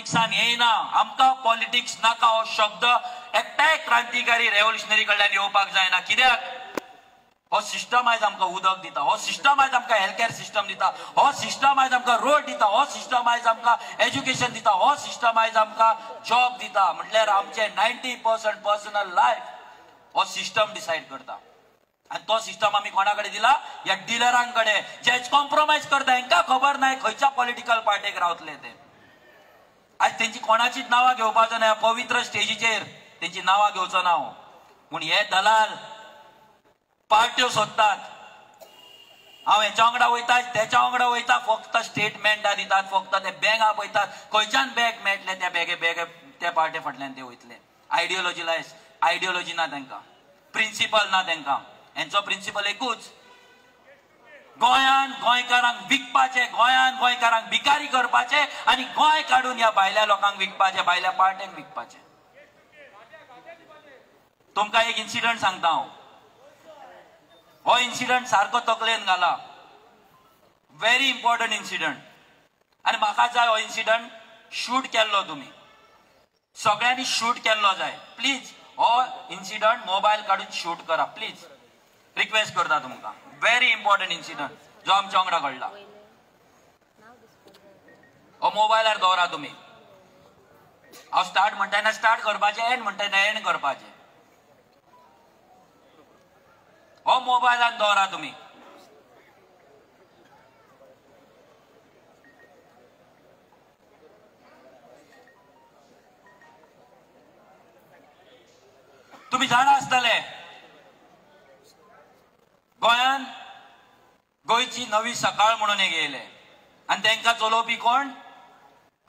पॉलिटिक्सान येना, आमकां पॉलिटिक्स नाका हो शब्द एकट्याय क्रांतिकारी रेव्होल्युशनरी कडल्यान येवपाक जायना. कित्याक हो सिस्टम आयज आमकां उदक दिता, हो सिस्टम आयज आमकां हेल्थ केअर सिस्टम दिता, हो सिस्टम आयज आमकां रोड दिता, हो सिस्टम आयज आमकां एज्युकेशन दिता, हो सिस्टम आयज आमकां जॉब दिता. म्हटल्यार आमचे 90% पर्सनल लायफ हो सिस्टम डिसायड करता. आनी तो सिस्टम आमी कोणा कडेन दिला? ह्या डिलरां कडेन, जे कॉम्प्रोमायज करता. हांकां खबर ना खंयच्या पॉलिटिकल पार्टेक रावतले ते. आज तेंची कोणाचीच नांवां घेवपाचो ना, पवित्र स्टेजीचेर तेंची नांवां घेवचो ना. पूण हे दलाल पार्ट्यो सोदतात. हांव हेच्या वांगडा वयता, तेच्या वांगडा वयता, फक्त स्टेटमेंटां दितात, फक्त ते बँगा पळयतात, खंयच्यान बॅग मेळटले त्या बॅगे बॅगे त्या पार्टे फाटल्यान ते वयतले. आयडियोलॉजी आयडियोलॉजी ना तांकां, प्रिंसिपल ना तांकां. हेंचो प्रिंसिपल एकूच, गोंयान गोंयकारांक विकपाचे, गोंयान गोंयकारांक भिकारी करपाचे आनी गोंय काडून ह्या भायल्या लोकांक विकपाचे, भायल्या पार्ट्यांक विकपाचे. तुमकां एक इन्सिडंट सांगता हांव. हो इन्सिडंट सारको तकलेन घाला, व्हेरी इम्पॉर्टंट इन्सिडंट. आनी म्हाका जाय हो इन्सिडंट शूट केल्लो, तुमी सगळ्यांनी शूट केल्लो जाय. प्लीज हो इन्सिडंट मोबायल काडून शूट करा, प्लीज रिक्वेस्ट करता तुमकां. व्हेरी इम्पॉर्टंट इन्सिडंट जो आमच्या वांगडा घडला, हो मोबायलार दवरा तुमी. हांव स्टार्ट म्हणटा तेन्ना स्टार्ट करपाचें, एंड म्हणटा तेन्ना एंड करपाचें. हो मोबायलान दवरा तुमी. तुमी जाणा आसतले गोंयान गोंयची नवी सकाळ म्हणून एक येयले आनी तांकां चलोवपी कोण?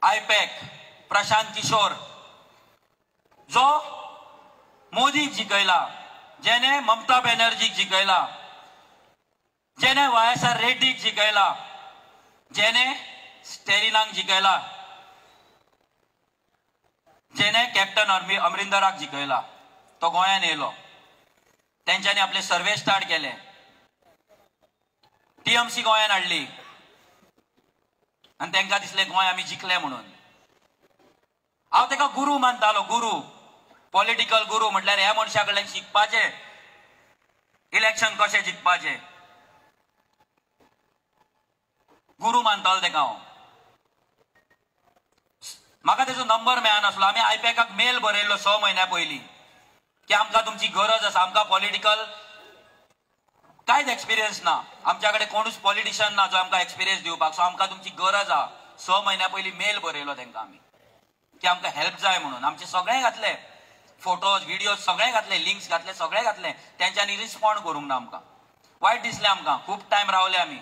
आयपॅक प्रशांत किशोर, जो मोदीक जिखयला, जेने ममता बॅनर्जीक जिखयला, जेने वाय एस आर रेड्डीक जिखयला, जेने स्टेलिनाक जिखयला, जेने कॅप्टन अमरिंदराक जिखयला. तो गोंयान येयलो, तेंच्यांनी आपले सर्वे स्टार्ट केले, टीएमसी गोंयान हाडली आनी तांकां दिसलें गोंय आमी जिखले म्हणून. हांव ताका गुरू मानतालो, गुरू, पॉलिटिकल गुरू. म्हटल्यार ह्या मनशा कडल्यान शिकपाचें, इलेक्शन कशें जिखपाचें, गुरू मानतालो ताका हांव. म्हाका तेजो नंबर मेळनासलो. आमी आयपॅकाक मेल बरयल्लो 6 म्हयन्या पयलीं की आमकां तुमची गरज आसा, आमकां पॉलिटिकल कांयच एक्सपिरियन्स ना, आमच्या कडेन कोणूच पॉलिटिशियन ना जो आमकां एक्सपिरियन्स दिवपाक, सो आमकां तुमची गरज आसा. 6 म्हयन्या पयलीं मेल बरयलो तांकां आमी की आमकां हेल्प जाय म्हणून. आमचे सगळें घातले, फोटोज व्हिडियोज सगळें घातले, लिंक्स घातले, सगळें घातले. तेंच्यांनी रिस्पॉन्ड करूंक ना आमकां. वायट दिसलें आमकां, खूब टायम रावले आमी,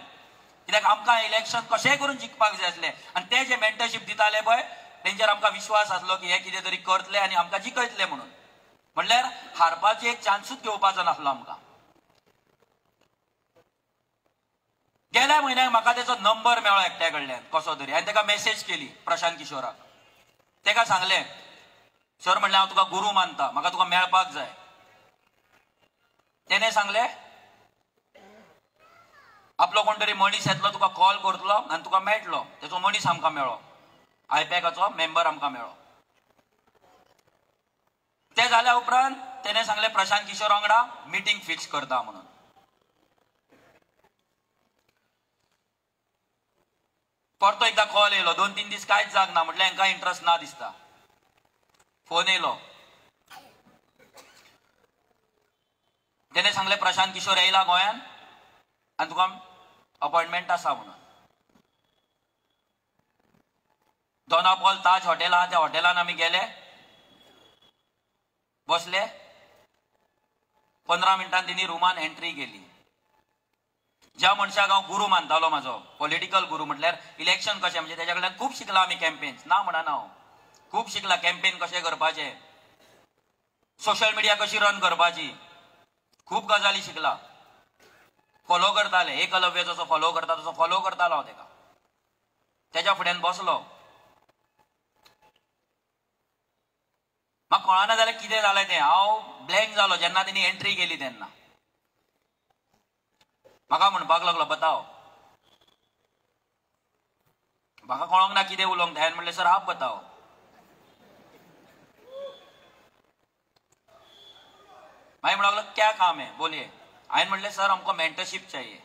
कित्याक आमकां इलेक्शन कशेंय करून जिखपाक जाय आसलें. आनी ते जे मेंटरशीप दिताले पळय तेंचेर आमकां विश्वास आसलो की हे कितें तरी करतले आनी आमकां जिखयतले म्हणून. म्हणल्यार हारपाची एक चान्सूच घेवपाचो नासलो आमकां. गेल्या म्हयन्याक म्हाका तेचो नंबर मेळ्ळो एकट्या कडल्यान कसो तरी, आनी ताका मॅसेज केली प्रशांत किशोराक. ताका सांगलें, सर म्हणलें हांव तुका गुरू मानता, म्हाका तुका मेळपाक जाय. तेणें सांगलें आपलो कोण तरी मनीस येतलो, तुका कॉल करतलो आनी तुका मेळटलो. तेचो मनीस आमकां मेळ्ळो, आयपॅकाचो मेंबर आमकां मेळ्ळो. ते जाल्या उपरांत तेणें सांगलें प्रशांत किशोर वांगडा मिटींग फिक्स करता म्हणून. परतो एकदां कॉल येयलो, 2-3 दीस कांयच जाग ना, म्हटल्यार हांकां इंट्रस्ट ना दिसता. फोन येयलो, तेणें सांगलें प्रशांत किशोर येयला गोंयान आनी तुका अपॉयंटमेंट आसा म्हणून. दोनापावल ताज हॉटेल आहा, त्या हॉटेलान आमी गेले, बसले. 15 मिनटान तेणी रुमान एंट्री केली. ज्या मनशाक हांव गुरू मानतालो, म्हाजो पॉलिटिकल गुरू, म्हटल्यार इलेक्शन कशें, म्हणजे तेज्या कडल्यान खूब शिकला आमी कॅम्पेन्स, ना म्हणना हांव, खूब शिकला कॅम्पेन कशें करपाचें, सोशल मिडिया कशी रन करपाची, खूब गजाली शिकला. फॉलो करताले, एकलव्य जसो फॉलो करता तसो फॉलो करतालो हांव तेका. तेज्या फुड्यान बसलो, म्हाका कळना जाल्यार कितें जालें तें, हांव ब्लँक जालो जेन्ना तेणी एंट्री केली तेन्ना. म्हाका म्हणपाक लागलो बताव, म्हाका कळोंक ना कितें उलोवंक. हांवें म्हणलें सर आप बताओ. मागीर म्हणूंक लागलो क्या काम है बोलिए. हांवें म्हणलें सर हमको मेंटरशिप चाहिए,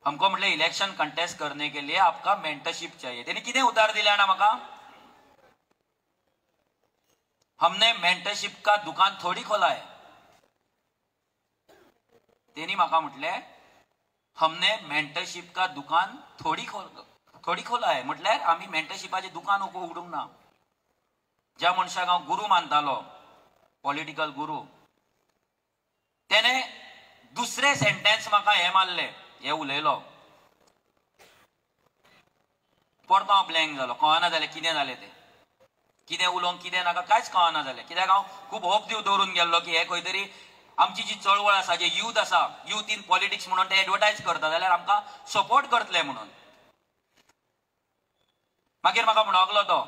हमको म्हटलें इलेक्शन कंटेस्ट करने के लिए आपका मेंटरशिप चाहिए. तेणी कितें उतार दिलें जाणा म्हाका, हमने मेंटरशिप का दुकान थोडी खोला है. तेणी म्हाका म्हटलें हमने मेंटरशिप का दुकान थोडी खोला है. म्हटल्यार आमी मेंटरशिपाचें दुकान उगडूंक ना. ज्या मनशाक हांव गुरू मानतालो, पॉलिटिकल गुरू, तेणे दुसरे सेंटेन्स म्हाका हें मारलें, हें उलयलो. परतो हांव ब्लँक जालो, कळना जालें कितें जालें तें, कितें उलोवंक कितें नाका कांयच कळना जालें. कित्याक हांव खूब होप दवरून गेल्लो की हे खंय तरी आमची जी चळवळ आसा, जे यूथ आसा, यूथ इन पॉलिटिक्स म्हणून ते एडवर्टायज करता जाल्यार आमकां सपोर्ट करतले म्हणून. मागीर म्हाका म्हणूंक लागलो तो,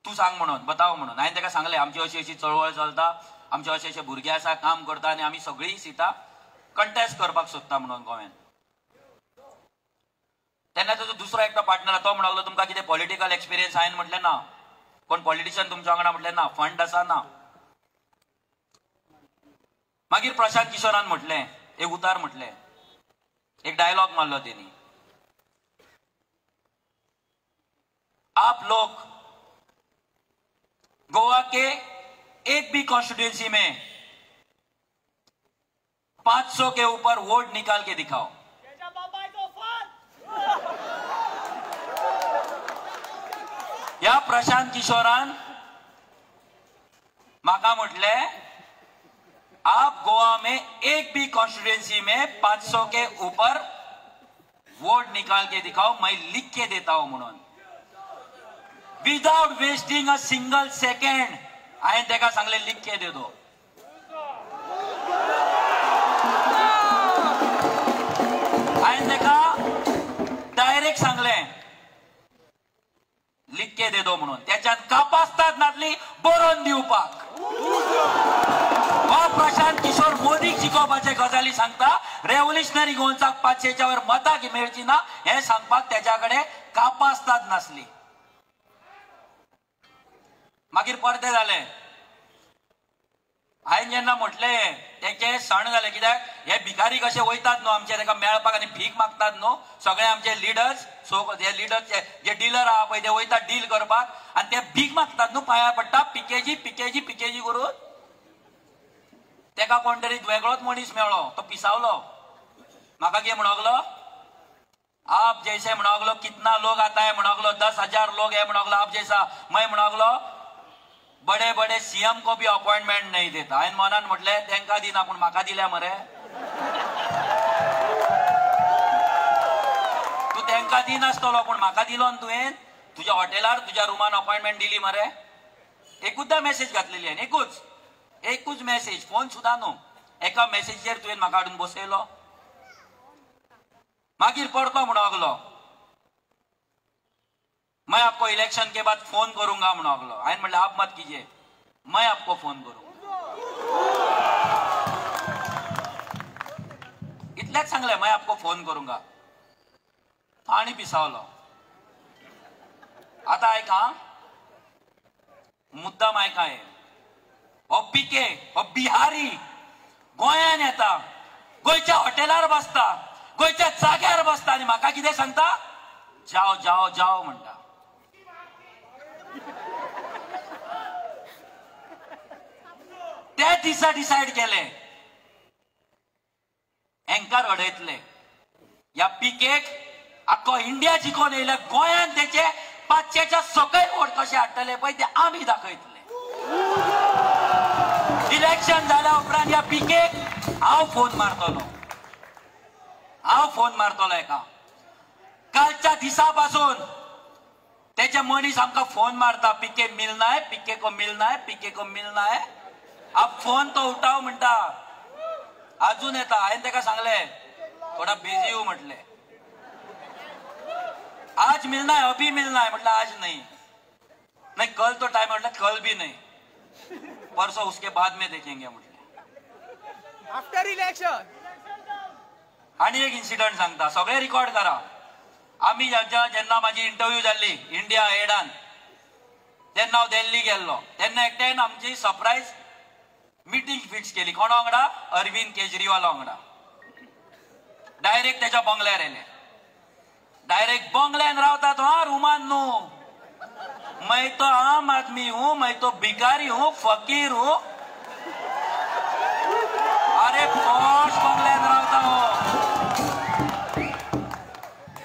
तूं सांग म्हणून, बताव म्हणून. हांवें ताका सांगलें आमची अशी अशी चळवळ चलता, आमचे अशे अशे भुरगे आसा, काम करता आनी आमी सगळीं सिटां कंटेस्ट करपाक सोदता म्हणून गोव्यान. तेन्ना ताजो दुसरो एकटो पार्टनर तो म्हणूंक लागलो तुमकां कितें पॉलिटिकल एक्सपिरियन्स? हांवें म्हटलें ना. कोण पॉलिटिशियन तुमच्या वांगडा? म्हटलें ना. फंड आसा? ना. मागीर प्रशांत किशोरान म्हटलें, एक उतार म्हटलें, एक डायलॉग मारलो तेणी, आप लोग गोवा के एक भी कॉन्स्टिट्यूएंसी में 500 के ऊपर वोट निकाल के दिखाओ. या प्रशांत किशोरान म्हाका म्हटलें आप गोवा में एक भी कॉन्स्टिट्यूएंसी में 500 के ऊपर वोट निकाल के दिखाओ, मैं लिख के देता हूं म्हणून. Without wasting a single second हांवें ताका सांगलें लिख के दे दो. हांवें ताका डायरेक्ट सांगलें लिख के दे दो म्हणून. त्याच्यात कापास्तात नासली बरोवन दिवपाक. हो प्रशांत किशोर मोदीक शिकोवपाचे गजाली सांगता, रेव्होल्युशनरी गोवन्साक 500 वयर मतां मेळची ना हें सांगपाक त्याच्या कडेन कापास्तात नासली. मागीर परतें जालें, हांवें जेन्ना म्हटलें तेचे सण जाले, कित्याक हे भिकारी कशे वयतात न्हू आमचे ताका मेळपाक आनी भीक मागतात न्हू सगळे आमचे लिडर्स, सो हे लिडर्स जे डिलर आहा पळय ते वयतात डील करपाक आनी ते भीक मागतात न्हू, पांयां पडटा पिकेजी पिकेजी पिकेजी करून. तेका कोण तरी वेगळोच मनीस मेळ्ळो, तो पिसावलो. म्हाका कितें म्हणूंक लागलो, आप जैसे म्हणूंक लागलो कितना लोग आता है, म्हणूंक लागलो 10,000 लोग है, म्हणूंक लागलो आप जैसा. मैं म्हणूंक लागलो बडे बडे सीएम को भी अपॉइंटमेंट नहीं देता. हांवें मनान म्हटलें तेंकां दिना पूण म्हाका दिल्या मरे, तूं तेंकां दिनासतलो पूण म्हाका दिलो न्हू तुवें, तुज्या हॉटेलार तुज्या रुमान अपॉइंटमेंट दिली मरे. एकूचदा मॅसेज घातलेली हांवें, एकूच एकूच मॅसेज, फोन सुद्दां न्हू, एका मॅसेजीचेर तुवें म्हाका हाडून बसयलो. मागीर परतो म्हणूंक लागलो मैं आपको इलेक्शन के बाद फोन करूंगा म्हणूंक लागलो. हांवें म्हणलें आप मत कीजिए, मैं आपको फोन करूंगा. इतलेंच सांगलें, मैं आपको फोन करूंगा. आनी पिसावलो. आतां आयका, मुद्दाम आयका, हे हो पिके, हो बिहारी गोंयान येता, गोंयच्या हॉटेलार बसता, गोंयच्या जाग्यार बसता आनी म्हाका कितें सांगता, जाओ जाओ जाओ म्हणटा. त्या दिसा डिसायड केले हेंकां रडयतले, ह्या पिकेक आख्खो इंडिया जिखोन येयल्या, गोंयान तेचे 500च्या सकयल वोट कशे हाडटले पळय ते आमी दाखयतले. इलेक्शन जाल्या उपरांत ह्या पिकेक हांव फोन मारतलो, हांव फोन मारतलो एका. कालच्या दिसा पासून तेचे मनीस आमकां फोन मारता, पिके मिलना है, पिके को मिलना है, पिके को मिलना है, आप फोन तो उठाव म्हणटा. अजून येता. हांवें ताका सांगलें थोडा बिझी हूं म्हटलें, आज मिलना है, अभी मिलना है, म्हटलं आज नहीं, नहीं कल तो टाइम, म्हटलं कल भी नहीं, परसों उसके बाद में देखेंगे म्हटलें, आफ्टर इलेक्शन. आनी एक इन्सिडंट सांगता, सगळे रिकॉर्ड करा. आमी जेन्ना म्हाजी इंटरव्यू जाल्ली इंडिया एडान, तेन्ना हांव दिल्ली गेल्लो तेन्ना एकट्यान आमची सरप्रायज मिटींग फिक्स केली. कोणा वांगडा? अरविंद केजरीवाला वांगडा. डायरेक्ट त्याच्या बंगल्यार येले. डायरेक्ट बंगल्यान रावता तो, हा रुमान न्हू. मैं तो आम आदमी हूं, मैं तो भिकारी हूं, फकीर हूं. अरे पॉश बंगल्यान रावता हो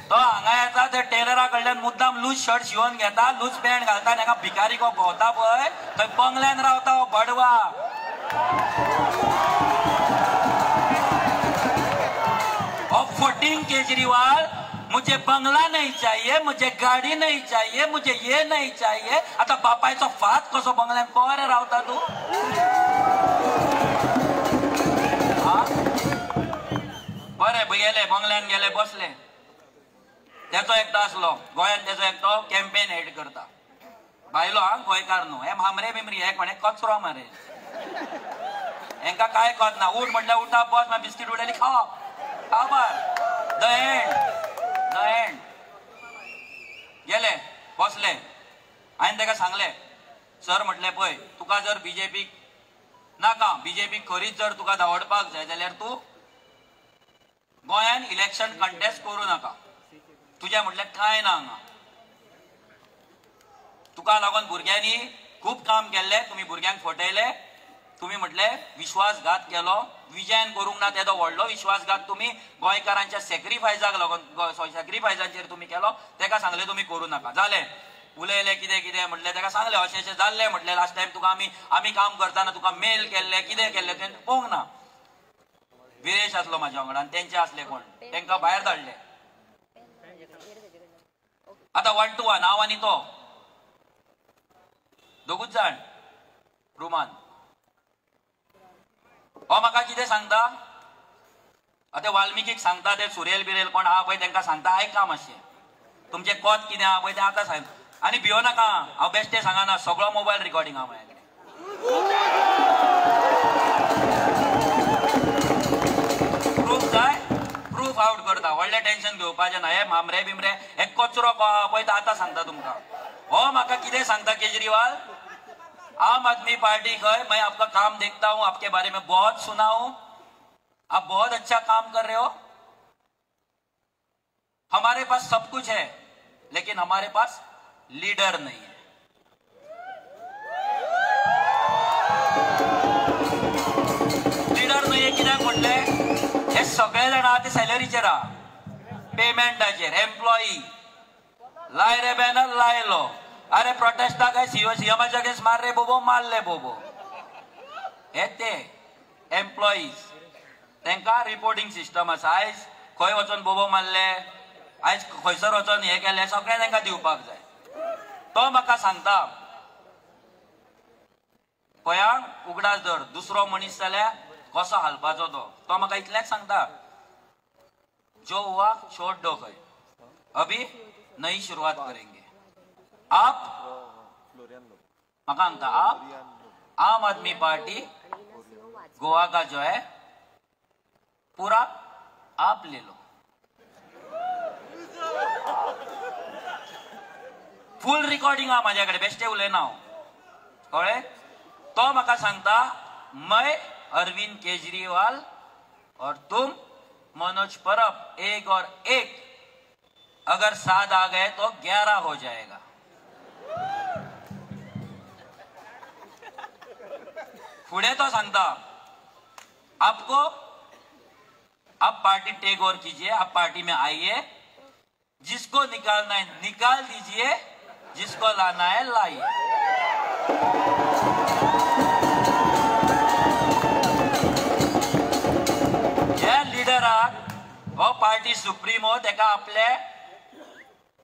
तो. हांगा येता ते टेलरा कडल्यान मुद्दाम लूज शर्ट शिवोन घेता, लूज पॅन्ट घालता, ताका भिकारी को भोंवता पळय, थंय बंगल्यान रावता हो बडवा. हो फटींग केजरीवाल, मुझे बंगला नहीं चाहिए, मुझे गाडी नहीं चाहिए, मुझे ये नहीं चाहिए. आता बापायचो फात कसो बंगल्यान कोरे रावता तू? बरें गेले बंगल्यान, गेले बसले. तेचो एकटो आसलो गोंयांत, तेचो एकटो कॅम्पेन हेड करता भायलो, हा गोंयकार न्हू. हे म्हामरे बिमरी हे कोणे कचरो मरे, हेंका काय कळना. उठ म्हटल्यार उठा, बस, मागीर बिस्कीट उडयली खावप, खावपार the end the end. गेले बसले. हांवें ताका सांगलें, सर म्हटलें पळय, तुका जर बीजेपीक नाका, बीजेपीक खरीच जर तुका धांवडपाक जाय जाल्यार तूं गोंयान इलेक्शन कंटेस्ट करूं नाका. तुज्या म्हटल्यार कांय ना हांगा. तुका लागून भुरग्यांनी खूब काम केल्लें, तुमी भुरग्यांक फटयले, तुमी म्हटलें विश्वासघात केलो. विजयान करूंक ना तेदो व्हडलो विश्वासघात तुमी गोंयकारांच्या सॅक्रिफायसाक लागून, सॅक्रिफायसाचेर तुमी केलो. तेका सांगलें तुमी करूं नाका. जालें उलयलें कितें कितें म्हटलें, तेका सांगलें अशें अशें जाल्लें म्हटलें लास्ट टायम तुका आमी काम करतना तुका मेल केल्लें, कितें केल्लें तुवें पळोवंक ना. विरेश आसलो म्हाज्या वांगडा आनी तेंचे आसले कोण, तेंकां भायर धाडले. आतां 1 to 1 हांव आनी तो दोगूच जाण रुमान. हो म्हाका कितें सांगता, आतां वाल्मिकीक सांगता, ते सुरेल बिरेल कोण आहा पळय तेंकां सांगता, आयका मातशें तुमचें कोत कितें आहा पळय तें आतां सांग. आनी भियो नाका, हांव बेश्टें सांगना, सगळो मोबायल रिकॉर्डिंग आहा म्हाज्या कडेन. प्रूफ जाय, प्रूफ आवट करता, व्हडलें टेन्शन घेवपाचें ना. हे म्हामरे बिमरे हे कचरो को आहा पळय तो आतां सांगता तुमकां. हो म्हाका कितें सांगता केजरीवाल, आम आदमी पार्टी खंय, मैं आपका काम देखता हूं, आपके बारे में बहुत सुना हूं, आप बहुत अच्छा काम कर रहे हो, हमारे पास सब कुछ है लेकिन हमारे पास लीडर नहीं है. लीडर नहीं है कित्याक म्हटलें, हे सगळे जाण आहा ते सॅलरीचेर आहा, पेमेंटाचेर, एम्प्लॉई. लाय रे बॅनर लायलो, अरे प्रोटेस्टाक काय सीएमाच्या अगेन्स्ट मार रे बोबो, मारले बोबो. हे ते एम्प्लॉईज, तांकां रिपोर्टिंग सिस्टम आसा. आयज खंय वचोन बोबो मारले, आयज खंयसर वचोन हे केलें, सगळें तांकां दिवपाक जाय. तो म्हाका सांगता, पळया उगडास धर, दुसरो मनीस जाल्यार कसो हालपाचो तो. तो म्हाका इतलेंच सांगता, जो हुआ छोड़ दो, खंय अभी नई शुरुआत करेंगे. आप म्हाका सांगता, आप आम आदमी पार्टी गोवा का जो है पूरा आप ले लो. फुल रिकॉर्डिंग आहा म्हाज्या कडेन, बेश्टे उलयना हांव, कळ्ळें. तो म्हाका सांगता, मैं अरविंद केजरीवाल और तुम मनोज परब, 1 और 1 अगर 7 आ गए तो 11 हो जाएगा. फुडें तो सांगता, आपको आप पार्टी टेक ओवर कीजिए, आप पार्टी में आइए, जिसको निकालना है निकाल दीजिए, जिसको लाना है लाइए. ह्या लिडराक हो पार्टी सुप्रीमो तेका आपले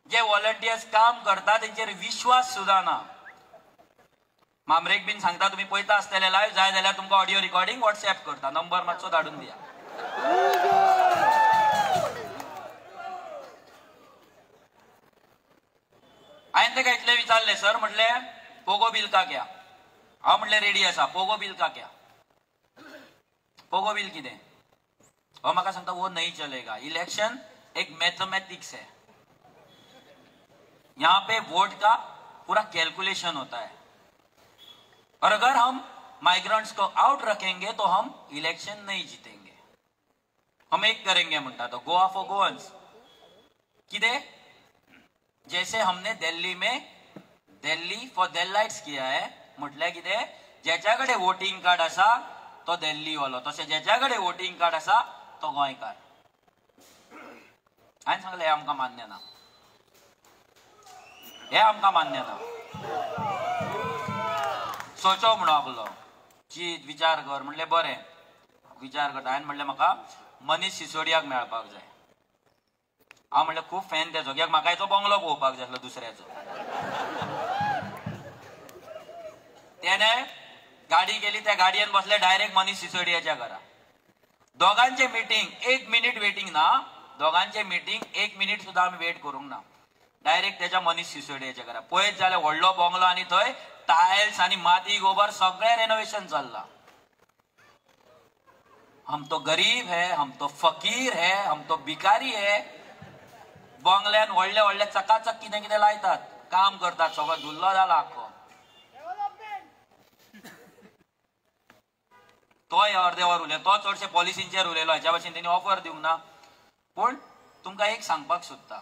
जे वॉलंटियर्स काम करता तेंचेर विश्वास सुद्दां ना. मामरेक बीन सांगता, तुमी पळयता आसतले लायव्ह, जाय जाल्यार तुमकां ऑडियो रिकॉर्डिंग व्हॉट्सएप करता, नंबर मातसो धाडून दिया. हांवें ताका इतलें विचारलें, सर म्हटलें पोगो बिल का क्या? हांव म्हटलें रेडी आसा, पोगो बिल का क्या? पोगो बिल कितें? हो म्हाका सांगता, वो नहीं चलेगा, इलेक्शन एक मैथमेटिक्स है, यहाँ पे वोट का पूरा कैलकुलेशन होता है। और अगर हम माइग्रेंट्स को आउट रखेंगे तो हम इलेक्शन नहीं जीतेंगे। हम एक करेंगे म्हणटा तो गोवा फॉर गोवन्स किदे, जैसे हमने दिल्ली में दिल्ली फॉर दिल्लाइट्स किया है, म्हटल्यार किदे, ज्याच्या कडेन वोटिंग कार्ड आसा तो दिल्ली वालो, तशें ज्याच्या कडेन वोटिंग कार्ड आसा तो गोंयकार। हांवें सांगलें हें आमकां मान्य ना, हें आमकां मान्य ना। सोचो म्हणून आपलो चीत विचार कर, म्हणलें बरें विचार करता। हांवें म्हणलें म्हाका मनीष सिसोडियाक मेळपाक जाय। हांव म्हणलें खूब फॅन तेजो, कित्याक म्हाका हेचो बंगलो पळोवपाक जाय आसलो दुसऱ्याचो। तेणे गाडी केली, त्या गाडयेन बसले डायरेक्ट मनीष सिसोडियाच्या घरा। दोगांचे मिटींग 1 मिनीट वेटिंग ना, दोगांचे मिटींग 1 मिनीट सुद्दां आमी वेट करूंक ना, डायरेक्ट त्याच्या मनीष सिसोडियाच्या घरा। पळयत जाल्यार व्हडलो बंगलो आनी थंय टायल्स आनी माती गोबर सगळें रेनोवेशन चल्लां। हम तो गरीब है, हम तो फकीर है, हम तो भिकारी है। बंगल्यान व्हडले व्हडले चकाचक कितें कितें लायतात, काम करतात, सगळो धुल्लो जाला आख्खो। तोय अर्दे वर उलयलो, तो चडशे पॉलिसींचेर उलयलो, हेच्या भाशेन तेणी ऑफर दिवंक ना। पूण तुमकां एक सांगपाक सोदता,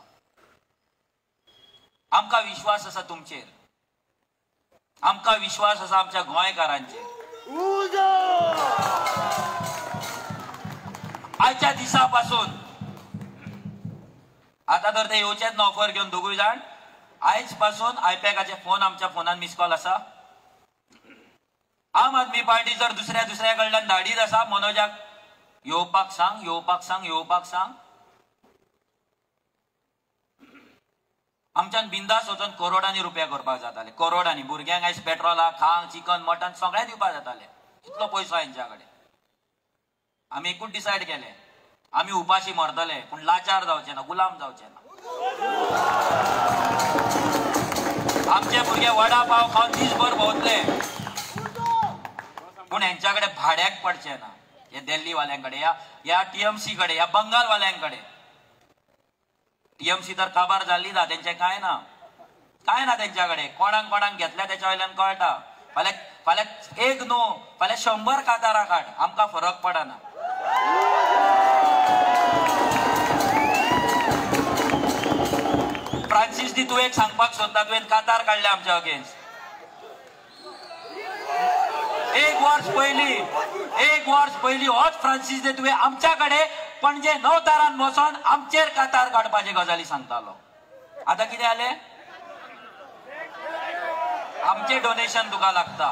आमकां विश्वास आसा तुमचेर, आमकां विश्वास आसा आमच्या गोंयकारांचेर। आयच्या दिसा पासून आतां तर ते येवचेच ना ऑफर घेवन दोगूय जाण, आयज पासून आयपॅकाचे फोन आमच्या फोनान मिस कॉल आसा। आम आदमी पार्टी जर दुसऱ्या दुसऱ्या कडल्यान धाडीत आसा, मनोजाक येवपाक सांग, येवपाक सांग, येवपाक सांग। आमच्यान बिंदास वचून करोडांनी रुपया करपाक जाताले, करोडांनी। भुरग्यांक आयज पेट्रोला, खांक, चिकन, मटन सगळें दिवपाक जातालें, इतलो पयसो हेंच्या कडेन। आमी एकूच डिसायड केलें, आमी उपाशी मरतले पूण लाचार जावचे ना, गुलाम जावचे ना। आमचे भुरगे वडा पाव खावन दीसभर भोंवतले पूण हेंच्या कडेन भाड्याक पडचे ना, हे दिल्ली वाल्यांकडे, ह्या टीएमसी कडे, ह्या बंगाल वाल्यांकडे। टीएमसी तर काबार जाल्ली ना, तेंचें कांय ना, कांय ना तेंच्या कडेन। कोणाक कोणाक घेतल्या तेच्या वयल्यान कळटा। फाल्यां फाल्यां एक न्हू, फाल्यां 100 कातारां काड, आमकां फरक पडना। फ्रांसीस दी तूं एक सांगपाक सोदता, तुवें कातार काडल्या आमच्या अगेन्स्ट। एक वर्स पयलीं, एक वर्स पयलीं होच फ्रांसीस दे तुवें आमच्या कडेन पणजे 9 तारान बसोन आमचेर कातार काडपाचे गजाली सांगतालो। आतां कितें जालें, आमचें डोनेशन तुका लागता।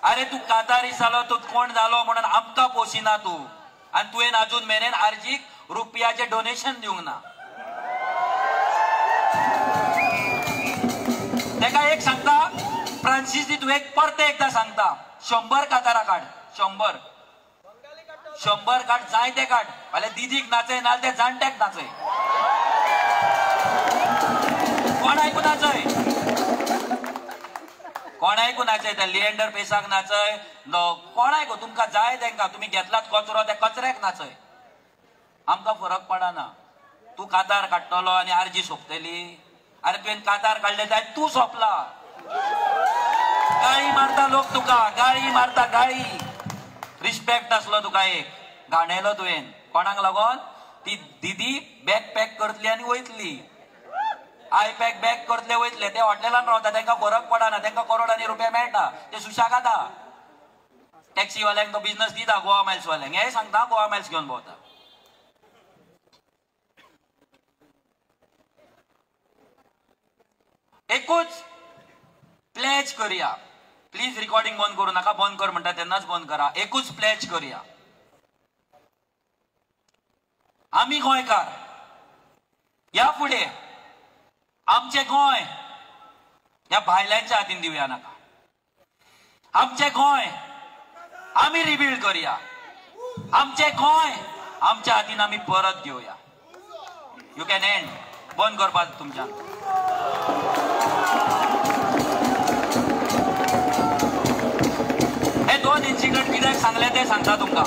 अरे तूं कातारी जालो, तूं कोण जालो म्हणून आमकां पोशिना तूं, आनी तुवें आजून मेरेन आर्जीक रुपयाचें डोनेशन दिवंक ना। तेका एक सांगता फ्रांसीस दी, तुवें परतें एकदां सांगता, 100 कातारां काड, 100 100 काड, जाय ते काड। फाल्यां दिदीक नाचय ना जाल्यार त्या जाणट्याक नाचय, कोण आयकून नाचय, कोण आयकून नाचय, त्या लिएंडर पेसाक नाचय, कोण आयकू तुमकां जाय तेंकां। तुमी घेतलात कचरो, त्या कचऱ्याक नाचय, आमकां फरक पडना। तूं कातार काडटलो आनी आरजी सोंपतली। अरे तुवें कातार काडले जाय तूं सोंपला। गाळी मारता लोक तुका, गाळी मारता, गाळी। रिस्पेक्ट आसलो तुका एक, घाणयलो तुवें। कोणाक लागोन? ती दिदी बॅग पॅक करतली आनी वयतली, I pack bag करतले वयतले। ते हॉटेलान रावता, तेंकां फरक पडना, तेंकां करोडांनी रुपया मेळटा, ते सुशेगाद। टॅक्सी वाल्यांक तो बिजनस दिता, गोवा मायल्स वाल्यांक। हें सांगता, गोवा मायल्स घेवन भोंवता। एकूच प्लेज करूया, प्लीज रिकॉर्डिंग बंद करू नाका, बंद कर म्हणटा तेन्नाच बंद करा। एकूच प्लेज करूया, आमी गोंयकार ह्या फुडें आमचें गोंय ह्या भायल्यांच्या हातीन दिवया नाका। आमचें गोंय आमी रिबिल्ड करूया, आमचें गोंय आमच्या हातीन आमी परत घेवया। You can and, बंद करपाक तुमच्यान। हे 2 इन्सिडंट कित्याक सांगले ते सांगता तुमकां।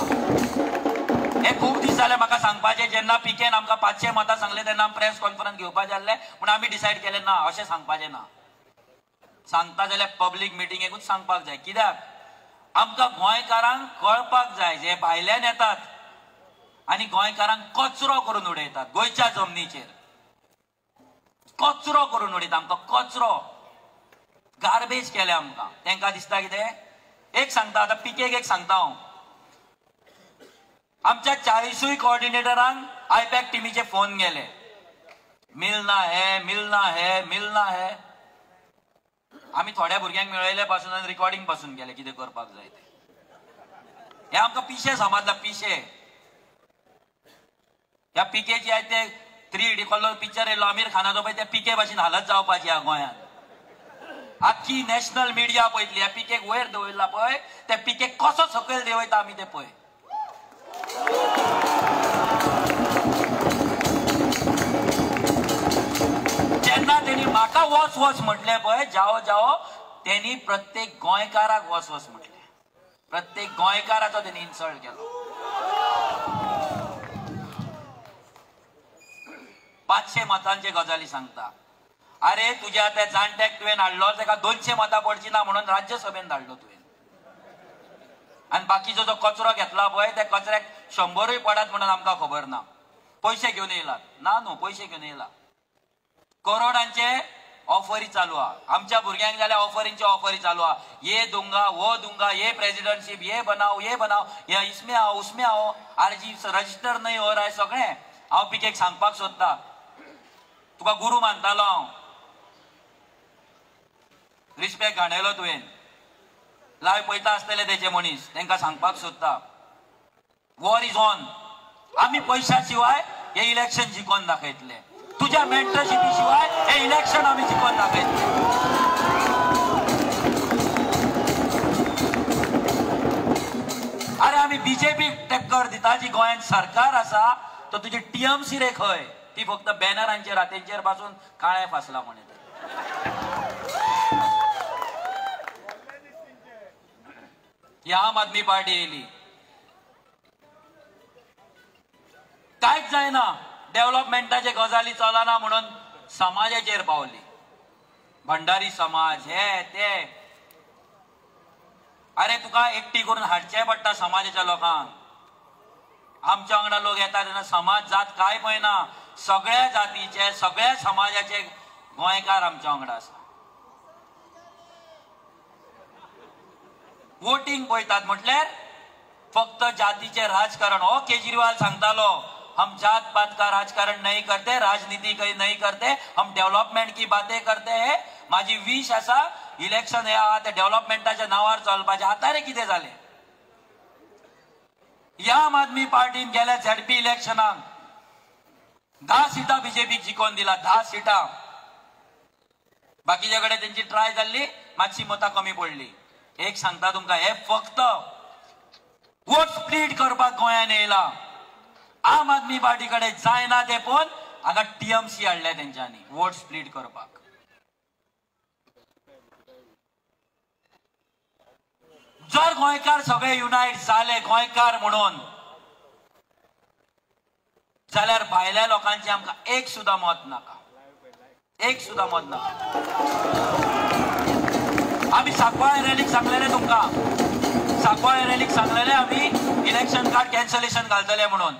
हे खूब दीस जाले म्हाका सांगपाचें. जेन्ना पीकेन आमकां 500 मतां सांगले तेन्ना प्रेस कॉन्फरन्स घेवपाचें आसलें, पूण आमी डिसायड केलें ना अशें सांगपाचें ना. सांगता जाल्यार पब्लीक मिटिंगेकूच सांगपाक जाय. कित्याक आमकां गोंयकारांक कळपाक जाय, जे भायल्यान येतात आनी गोंयकारांक कचरो करून उडयतात गोंयच्या जमनीचेर, कचरो करून उडयता आमकां, कचरो गार्बेज केले आमकां. तांकां दिसता कितें? एक सांगता आतां पीकेक एक सांगता हांव, आमच्या 40 कोऑर्डिनेटरांक आयपॅक टिमीचे फोन गेले, मिलना है, मिलना है, मिलना है. आमी थोड्या भुरग्यांक मेळयले पासून आनी रिकॉर्डिंग पासून गेले कितें करपाक जाय तें. हे आमकां पिशे समजला, पिशे. ह्या पीकेची आयज ते 3D colour picture येयलो आमिर खानाचो पळय, त्या पीके भाशेन हालत जावपाची ह्या गोंयांत. आख्खी नॅशनल मिडिया पळयतली, ह्या पीकेक वयर दवरला पळय, त्या पीकेक कसो सकयल देंवयता आमी ते पळय. जेन्ना तेणी म्हाका वच वच म्हटलें पळय, जाओ जाओ, तेणी प्रत्येक गोंयकाराक वच वच म्हटलें, प्रत्येक गोंयकाराचो तेणी इन्सल्ट केलो. 500 मतांचे गजाली सांगता. अरे तुज्या त्या जाणट्याक तुवें हाडलो, ताका 200 मतां पडची ना म्हणून राज्यसभेन धाडलो तुवें, आनी बाकीचो जो कचरो घेतला पळय त्या कचऱ्याक 100 पडात म्हणून आमकां खबर ना. पयशे घेवन येयलात ना न्हू, पयशे घेवन येयला. करोडांचे ऑफरी चालू आहा आमच्या भुरग्यांक, जाल्यार ऑफरींचे ऑफरी चालू आहा. ये दूंगा वो दूंगा, ये प्रेसिडेंटशीप, ये बनाव, ये बनाव, ये इसमें आओ उसमें आओ, आरजी रजिस्टर नहीं हो रहा है. सगळें हांव पीकेक सांगपाक सोदता, तुका गुरू मानतालो हांव, रिस्पेक्ट घाणयलो तुवें. लायव पळयता आसतले तेचे मनीस, तांकां सांगपाक सोदता, वॉर is on. आमी पयशा शिवाय हे इलेक्शन जिखोवन दाखयतले, तुझ्या मेंटरशिपी शिवाय हे इलेक्शन आमी जिखोवन दाखयतले. अरे आमी बीजेपीक टक्कर दिता, जी गोंयांत सरकार आसा तो तुजी टीएमसी रे खंय, ती फक्त बॅनरांचेर हातेंचेर पासून काळें फासला म्हण. ही आम आदमी पार्टी येयली, कांयच जायना, डेव्हलपमेंटाचे गजाली चलना म्हणून समाजाचेर पावली, भंडारी समाज हे ते. अरे तुका एकटी करून हाडचें पडटा समाजाच्या लोकांक. आमच्या वांगडा लोक येता तेन्ना समाज जात काय पळयना, सगळ्या जातीचे सगळ्या समाजाचे गोंयकार आमच्या वांगडा आसा. वोटींग पळयतात म्हटल्यार फक्त जातीचे राजकारण. हो केजरीवाल सांगतालो, हम जात पात का राजकारण नहीं करते, राजनीति काही नहीं करते, हम डेव्हलपमेंट की बातें करते हैं. माझी विश आसा इलेक्शन हे आहा ते डेव्हलपमेंटाच्या नावार चलपाचें. आतां रे कितें जालें? ह्या आम आदमी पार्टीन गेल्या झेडपी इलेक्शनाक 10 सिटां बीजेपीक जिखोवन दिला, 10 सिटां. बाकीच्या कडेन तेंची ट्राय जाल्ली, मातशी मतां कमी पडली. एक सांगता तुमकां, हे फक्त वोट स्प्लीट करपाक गोंयांत येयला. आम आदमी पार्टी कडेन जायना ते पळोवन हांगा टीएमसी हाडल्या तेंच्यांनी वोट स्प्लीट करपाक. जर गोंयकार सगळे युनायट जाले गोंयकार म्हणून, जाल्यार भायल्या लोकांचे आमकां एक सुद्दां मत नाका, एक सुद्दां मत नाका. आमी सांकवाळे रॅलीक सांगलेले तुमकां, सांकवाळे रॅलीक सांगलेले आमी इलेक्शन कार्ड कॅन्सलेशन घालतले म्हणून.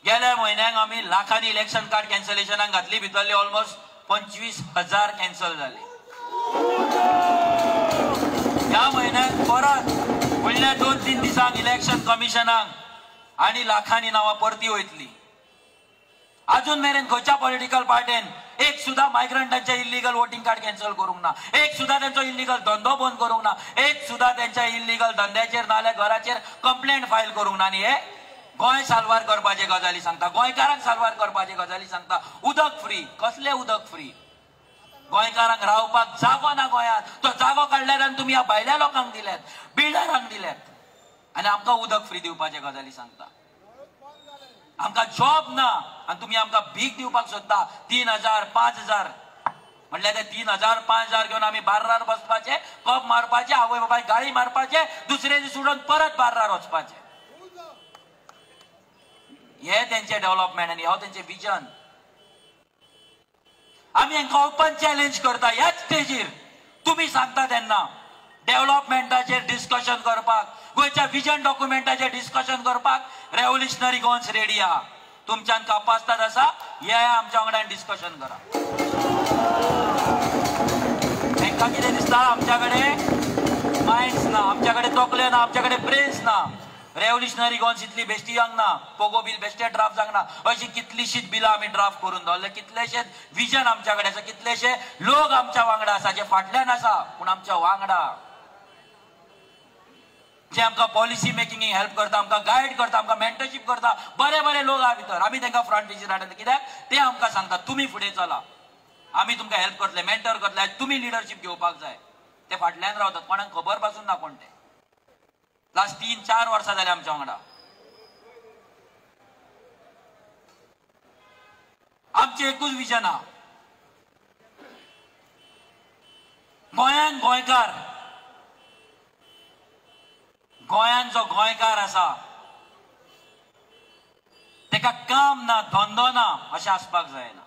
गेल्या म्हयन्याक आमी लाखांनी इलेक्शन कार्ड कॅन्सलेशनाक घातली, भितरली ऑलमोस्ट 25,000 कॅन्सल जाले. ह्या म्हयन्याक परत फुडल्या 2-3 दिसांक इलेक्शन कमिशनाक आनी लाखांनी नांवां परती वयतली. अजून मेरेन खंयच्या पॉलिटिकल पार्टीन एक सुद्दां मायग्रंटांचे इल्लीगल वोटिंग कार्ड कॅन्सल करूंक ना, एक सुद्दां त्यांचो इल्लीगल धंदो बंद करूंक ना, एक सुद्दां त्यांच्या इल्लीगल धंद्याचेर नाल्यार घराचेर कंप्लेंट फायल करूंक ना. आनी हे गोंय साल्वार करपाचे गजाली सांगता, गोंयकारांक साल्वार करपाचे गजाली सांगता. उदक फ्री, कसलें उदक फ्री? गोंयकारांक रावपाक जागो ना गोंयांत, तो जागो काडल्यार आनी तुमी ह्या भायल्या लोकांक दिल्यात, बिल्डरांक दिल्यात, आनी आमकां उदक फ्री दिवपाचे गजाली सांगता. आमकां जॉब ना आनी तुमी आमकां भीक दिवपाक सोदता 3,000 5,000. म्हणल्यार ते 3,000 5,000 घेवन आमी बार्रार बसपाचे, कप मारपाचे, आवय बापायक गाळी मारपाचे, दुसरे दीस उडोवन परत बार्रार वचपाचे. हे तेंचे डेव्हलपमेंट आनी हो तेंचे विजन. आमी हांकां ओपन चॅलेंज करता ह्याच स्टेजीर. तुमी सांगता तेन्ना डेव्हलपमेंटाचेर डिस्कशन करपाक, गोंयच्या विजन डॉक्युमेंटाचेर डिस्कशन करपाक रेव्होल्युशनरी गोवन्स रेडी आहा. तुमच्यान कापास्ताद आसा, हे आमच्या वांगडा डिस्कशन करा. तांकां कितें दिसता, आमच्या कडेन मायंड्स ना, आमच्या कडेन तकल्यो ना, आमच्या कडेन ब्रेन्स ना. रेव्होल्युशनरी गोवन्स इतली बेश्टी जावंक ना, पोगो बील बेश्टे ड्राफ्ट जावंक ना. अशी कितलीशीच बिलां आमी ड्राफ्ट करून दवरले, कितलेशेच विजन आमच्या कडेन आसा, कितलेशे लोक आमच्या वांगडा आसा जे फाटल्यान आसा पूण आमच्या वांगडा, जे आमकां पॉलिसी मेकिंगेक हेल्प करता, आमकां गायड करता, आमकां मेंटरशीप करता. बरे बरे लोक आहा भितर. आमी तांकां फ्रंट पेजीर हाडटा कित्याक ते आमकां सांगता तुमी फुडें चला, आमी तुमकां हेल्प करतले, मेंटर करतले, तुमी लिडरशीप घेवपाक जाय. ते फाटल्यान रावतात, कोणाक खबर पासून ना कोण ते. लास्ट 3-4 वर्सां जाले आमच्या वांगडा. आमचें एकूच विजन आहा, गोंयांत गोंयकार, गोंयांत जो गोंयकार आसा तेका काम ना, धंदो ना अशें आसपाक जायना.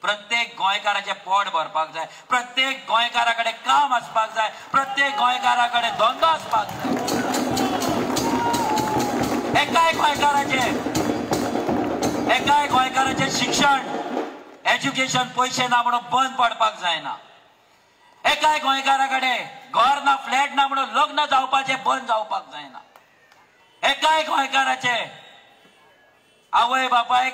प्रत्येक गोंयकाराचें पोट भरपाक जाय, प्रत्येक गोंयकारा कडेन काम आसपाक जाय, प्रत्येक गोंयकारा कडेन धंदो आसपाक जाय. एकाय गोंयकाराचें शिक्षण, एज्युकेशन पयशे ना म्हणून बंद पडपाक जायना. एकाय गोंयकारा कडेन घर ना, फ्लॅट ना म्हणून लग्न जावपाचें बंद जावपाक जायना. एकाय गोंयकाराचे आवय बापायक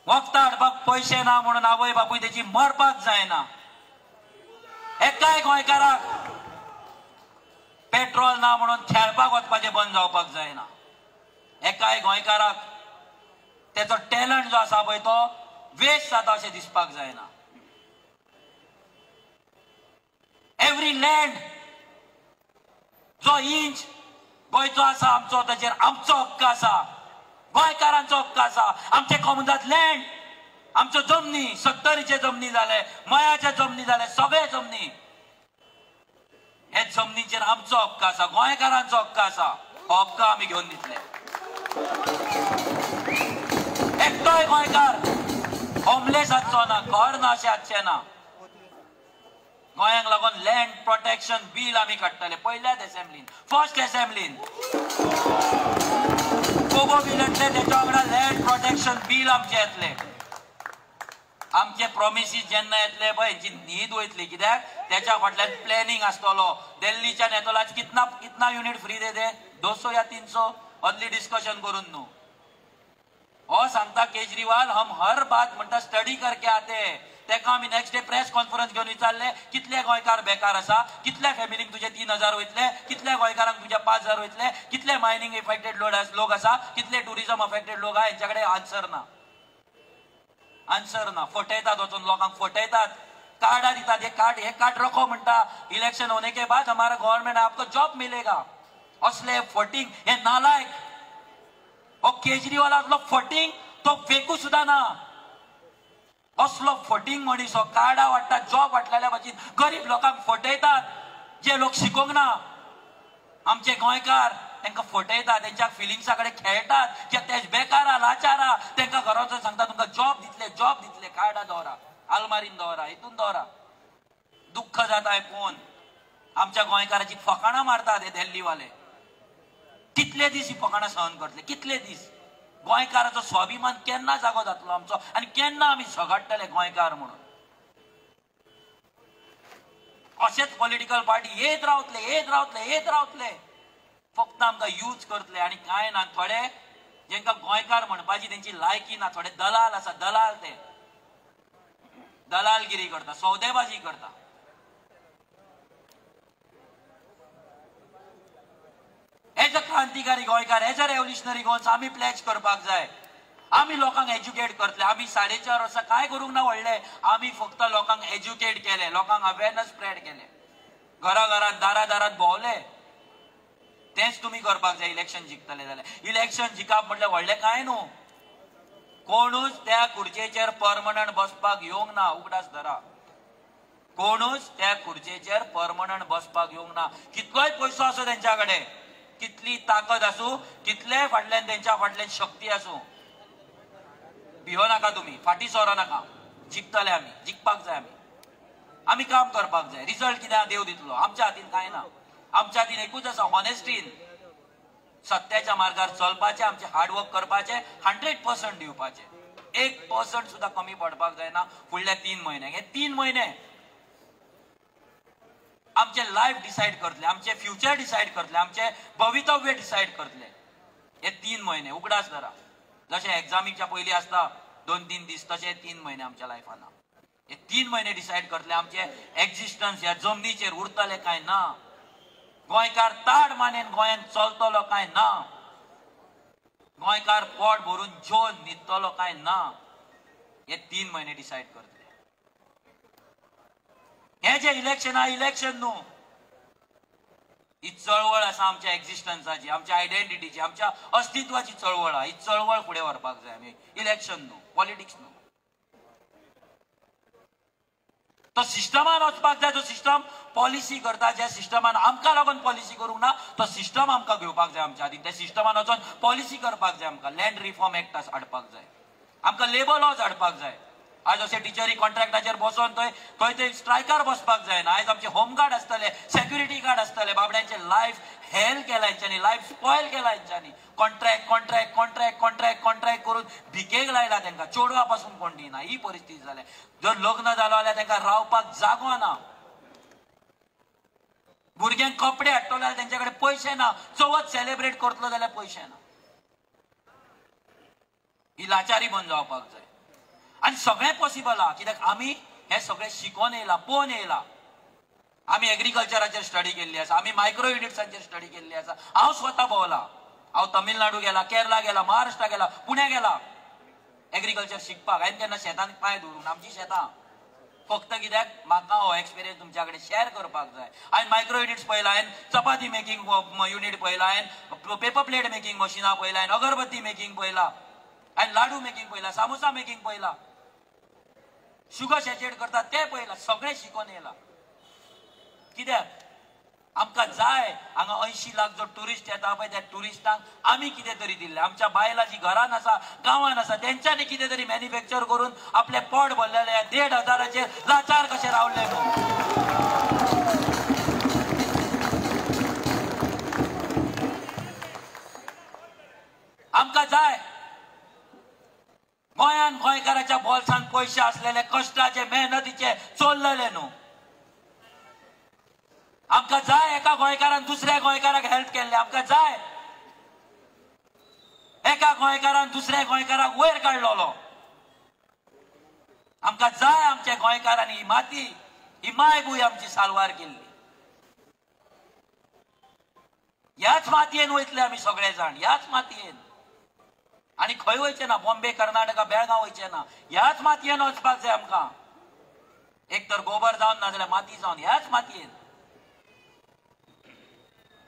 वखदां हाडपाक पयशे ना म्हणून आवय बापूय तेची मरपाक जायना. एकाय गोंयकाराक पेट्रोल ना म्हणून खेळपाक वचपाचें बंद जावपाक जायना. एकाय गोंयकाराक तेचो टॅलंट जो आसा पळय तो वेस्ट जाता अशें दिसपाक जायना. एवरी लँड जो इंच गोंयचो आसा आमचो, ताचेर आमचो हक्क आसा, गोंयकारांचो हक्क आसा. आमचे कॉमनवेल्थ लँड, आमच्यो जमनी, सत्तरीचे जमनी जाले, मयाचे जमनी जाले, सगळे जमनी, हे जमनीचेर आमचो हक्क आसा, गोंयकारांचो हक्क आसा. हो हक्क आमी घेवन दितले. एकटोय गोंयकार होमलेस आसचो ना, घर ना अशें आसचें ना. गोंयांक लागून लँड प्रोटेक्शन बील आमी काडटले पयल्याच असेंब्लीन, फर्स्ट असेंब्लीन. पोगो बील येतले, तेच्या वांगडा लँड प्रोटेक्शन बील आमचें येतलें. आमचे प्रोमिसीस जेन्ना येतले पळय हेंची न्हीद वयतली, कित्याक तेच्या फाटल्यान प्लॅनिंग आसतलो. दिल्लीच्यान येतलो, आज कितना कितना युनीट फ्री दे दे, 200 या 300, अर्ली डिस्कशन करून न्हू. हो सांगता केजरीवाल, हम हर बात म्हणटा स्टडी करके आते. तेका आमी नेक्स्ट डे प्रेस कॉन्फरन्स घेवन विचारले कितले गोंयकार बेकार आसा, कितल्या फॅमिलीक तुजे 3000 वयतले, कितल्या गोंयकारांक तुजे 5000 वयतले, कितले मायनिंग इफेक्टेड लोक आसा, कितले टुरिझम अफेक्टेड लोक आहा. हेंच्या कडेन आन्सर ना, आन्सर ना. फटयतात वचून लोकांक फटयतात, कार्डां दितात, हे कार्ड रखो म्हणटा, इलेक्शन होने के बाद हमारा गव्हर्नमेंट आपको जॉब मिलेगा. असले फटींग, हे नालायक. हो केजरीवाल असलो फटींग, तो फेकू सुद्दां ना. असलो फटींग मनीस हो. कार्डां वाडटा, जॉब वाडटल्या भाशेन गरीब लोकांक फटयतात. जे लोक शिकोंक ना आमचे गोंयकार, तांकां फटयतात, तेंच्या फिलिंग्सा कडेन खेळटात. जे ते बेकार आहा, लाचार आहा, तांकां घरा वचून सांगता तुमकां जॉब दितले, जॉब दितले. कार्डां दवरा, आलमारीन दवरा, हितून दवरा. दुख्ख जाता पळोवन आमच्या गोंयकाराची फकाणां मारतात हे दिल्लीवाले. कितले दीस ही फकाणां सहन करतले, कितले दीस? गोंयकाराचो स्वाभिमान केन्ना जागो जातलो आमचो आनी केन्ना आमी झगडटले गोंयकार म्हणून? अशेच पॉलिटिकल पार्टी येत रावतले, येत रावतले, येत रावतले, फक्त आमकां यूज करतले आनी कांय ना. थोडे जेंकां गोंयकार म्हणपाची तेंची लायकी ना, थोडे दलाल आसा, दलाल, ते दलालगिरी करता, सौदेबाजी करता. एज अ क्रांतिकारी गोंयकार, एज अ रेव्होल्युशनरी गोवन्स आमी प्लॅज करपाक जाय. आमी लोकांक एज्युकेट करतले. आमी 4.5 वर्सां कांय करूंक ना व्हडलें, आमी फक्त लोकांक एज्युकेट केले, लोकांक अवेरनस स्प्रेड केले, घरा घरात दारा दारात भोंवले. तेंच तुमी करपाक जाय इलेक्शन जिखतले जाल्यार. इलेक्शन जिखप म्हटल्यार व्हडलें कांय न्हू. कोणूच त्या खुर्चेचेर परमनंट बसपाक येवंक ना, उगडास धरा. कोणूच त्या खुर्चेचेर परमनंट बसपाक येवंक ना. कितलोय पयसो आसूं तेंच्या कडेन, कितली ताकद आसूं, कितले फाटल्यान तेंच्या फाटल्यान शक्ती आसूं, भियो नाका, तुमी फाटीं सरो नाका. जिखतले आमी, जिखपाक जाय आमी, आमी काम करपाक जाय. रिजल्ट कितें देव दितलो, आमच्या हातीन कांय ना. आमच्या हातीन एकूच आसा, हॉनेस्टीन सत्याच्या मार्गार चलपाचें, आमचें हार्डवर्क करपाचें, 100% दिवपाचें, 1% सुद्दां कमी पडपाक जायना फुडल्या 3 म्हयन्यांक. हे 3 म्हयने आमचें लायफ डिसायड करतले, आमचें फ्युचर डिसायड करतले, आमचें भवितव्य डिसायड करतले. हे 3 म्हयने उगडास धरा, जशें एग्जामीच्या पयलीं आसता 2-3 दीस, तशें 3 म्हयने आमच्या लायफान. हे 3 म्हयने डिसायड करतले आमचे एक्झिस्टन्स ह्या जमनीचेर उरतले काय ना, गोंयकार ताड मानेन गोंयांत चलतलो काय ना, गोंयकार पोट भरून जेवन न्हिदतलो काय ना, हे 3 म्हयने डिसायड करतले. हे जे इलेक्शन आहा, इलेक्शन न्हू, ही चळवळ आसा आमच्या एक्झिस्टन्साची, आमच्या आयडेंटिटीची, आमच्या अस्तित्वाची चळवळ आहा. ही चळवळ फुडें व्हरपाक जाय आमी, इलेक्शन न्हू, पॉलिटिक्स न्हू. तो सिस्टमान वचपाक जाय, तो सिस्टम पॉलिसी करता, ज्या सिस्टमान आमकां लागून पॉलिसी करूंक ना तो सिस्टम आमकां घेवपाक जाय आमच्या हातीन. त्या सिस्टमान वचून पॉलिसी करपाक जाय आमकां. लँड रिफॉर्म एक्ट हाडपाक जाय आमकां, लेबर लॉज हाडपाक जाय. आयज अशे टिचरी कॉन्ट्रॅक्टाचेर बसोन थंय थंय थंय स्ट्रायकार बसपाक जायना. आयज आमचे होमगार्ड आसतले, सेक्युरिटी गार्ड आसतले, बाबड्यांचे लायफ हेल केला हेंच्यांनी, लायफ स्पॉयल केला हेंच्यांनी. Contract contract contract contract contract करून भिकेक लायला तांकां, चेडवा पासून कोण दिना, ही परिस्थिती जाल्या. जर लग्न जालो जाल्यार तांकां रावपाक जागो ना, भुरग्यांक कपडे हाडटलो जाल्यार तेंच्या कडेन पयशे ना, चवथ सेलिब्रेट करतलो जाल्यार पयशे ना. ही लाचारी बंद जावपाक जाय. आनी सगळें पॉसिबल आहा, कित्याक आमी हें सगळें शिकोन येयला, पळोवन येयला. आमी एग्रीकल्चराचेर स्टडी केल्ली आसा, आमी मायक्रो युनिट्सांचेर स्टडी केल्ली आसा. हांव स्वता भोंवला, हांव तमिळनाडू गेला, केरला गेला, महाराष्ट्रा गेला, पुण्या गेला एग्रीकल्चर शिकपाक. हांवें केन्ना शेतान पांय दवरूंक, आमची शेतां फक्त कित्याक म्हाका हो एक्सपिरियन्स तुमच्या कडेन शेअर करपाक जाय. हांवें मायक्रो युनिट्स पळयला, हांवें चपाती मेकिंग युनिट पळयला, हांवें पेपर प्लेट मेकिंग मशिनां पळयला, हांवें अगरबत्ती मेकिंग पळयला, हांवें लाडू मेकिंग पळयला, सामोसा मेकिंग पळयला, शुगर सॅचेट करता ते पळयला, सगळें शिकोन येयला. कित्याक आमकां जाय हांगा 80 लाख जो ट्युरिस्ट येता पळय, त्या ट्युरिस्टांक आमी कितें तरी दिल्लें. आमच्या बायलां जी घरान आसा, गांवान आसा, तेंच्यांनी कितें तरी मॅन्युफॅक्चर करून आपलें पोट भरलेलें. 1500 लाचार कशें रावले न्हू. आमकां जाय गोंयान गोंयकाराच्या बोल्सान पयशे आसलेले, कश्टाचे मेहनतीचे चोरलेले न्हू. आमकां जाय एका गोंयकारान दुसऱ्या गोंयकाराक हेल्प केल्ले. आमकां जाय एका गोंयकारान दुसऱ्या गोंयकाराक वयर काडलेलो. आमकां जाय आमच्या गोंयकारांनी ही माती, ही मायभूंय आमची साल्वार केल्ली. ह्याच मातयेन वयतले आमी सगळे जाण, ह्याच मातयेन. आनी खंय वयचें ना, बॉम्बे, कर्नाटका, बेळगांव वयचें ना, ह्याच मातयेन वचपाक जाय आमकां. एक तर गोबर जावन ना जाल्यार माती जावन, ह्याच मातयेन.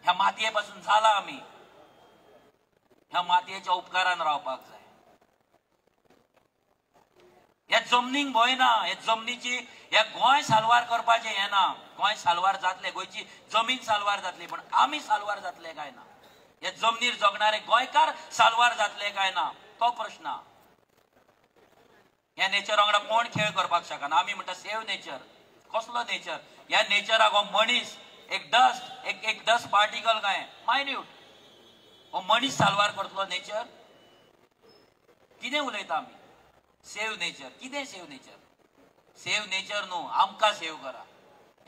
ह्या मातये पासून जाला आमी, ह्या मातयेच्या उपकारान रावपाक जाय. ह्या जमनीक भंय ना, ह्या जमनीची, ह्या गोंय साल्वार करपाचें हें ना. गोंय साल्वार जातलें, गोंयची जमीन साल्वार जातली, पण आमी साल्वार जातले काय ना, ह्या जमनीर जगणारे गोंयकार साल्वार जातले काय ना, तो प्रश्न. ह्या नेचर वांगडा कोण खेळ करपाक शकना. आमी म्हणटा सेव नेचर, कसलो नेचर? ह्या नेचराक हो मनीस एक डस्ट, एक डस्ट पार्टिकल काय मायन्यूट, हो मनीस साल्वार करतलो नेचर? कितें उलयता आमी? सेव नेचर, कितें सेव नेचर? सेव नेचर न्हू, आमकां सेव करा.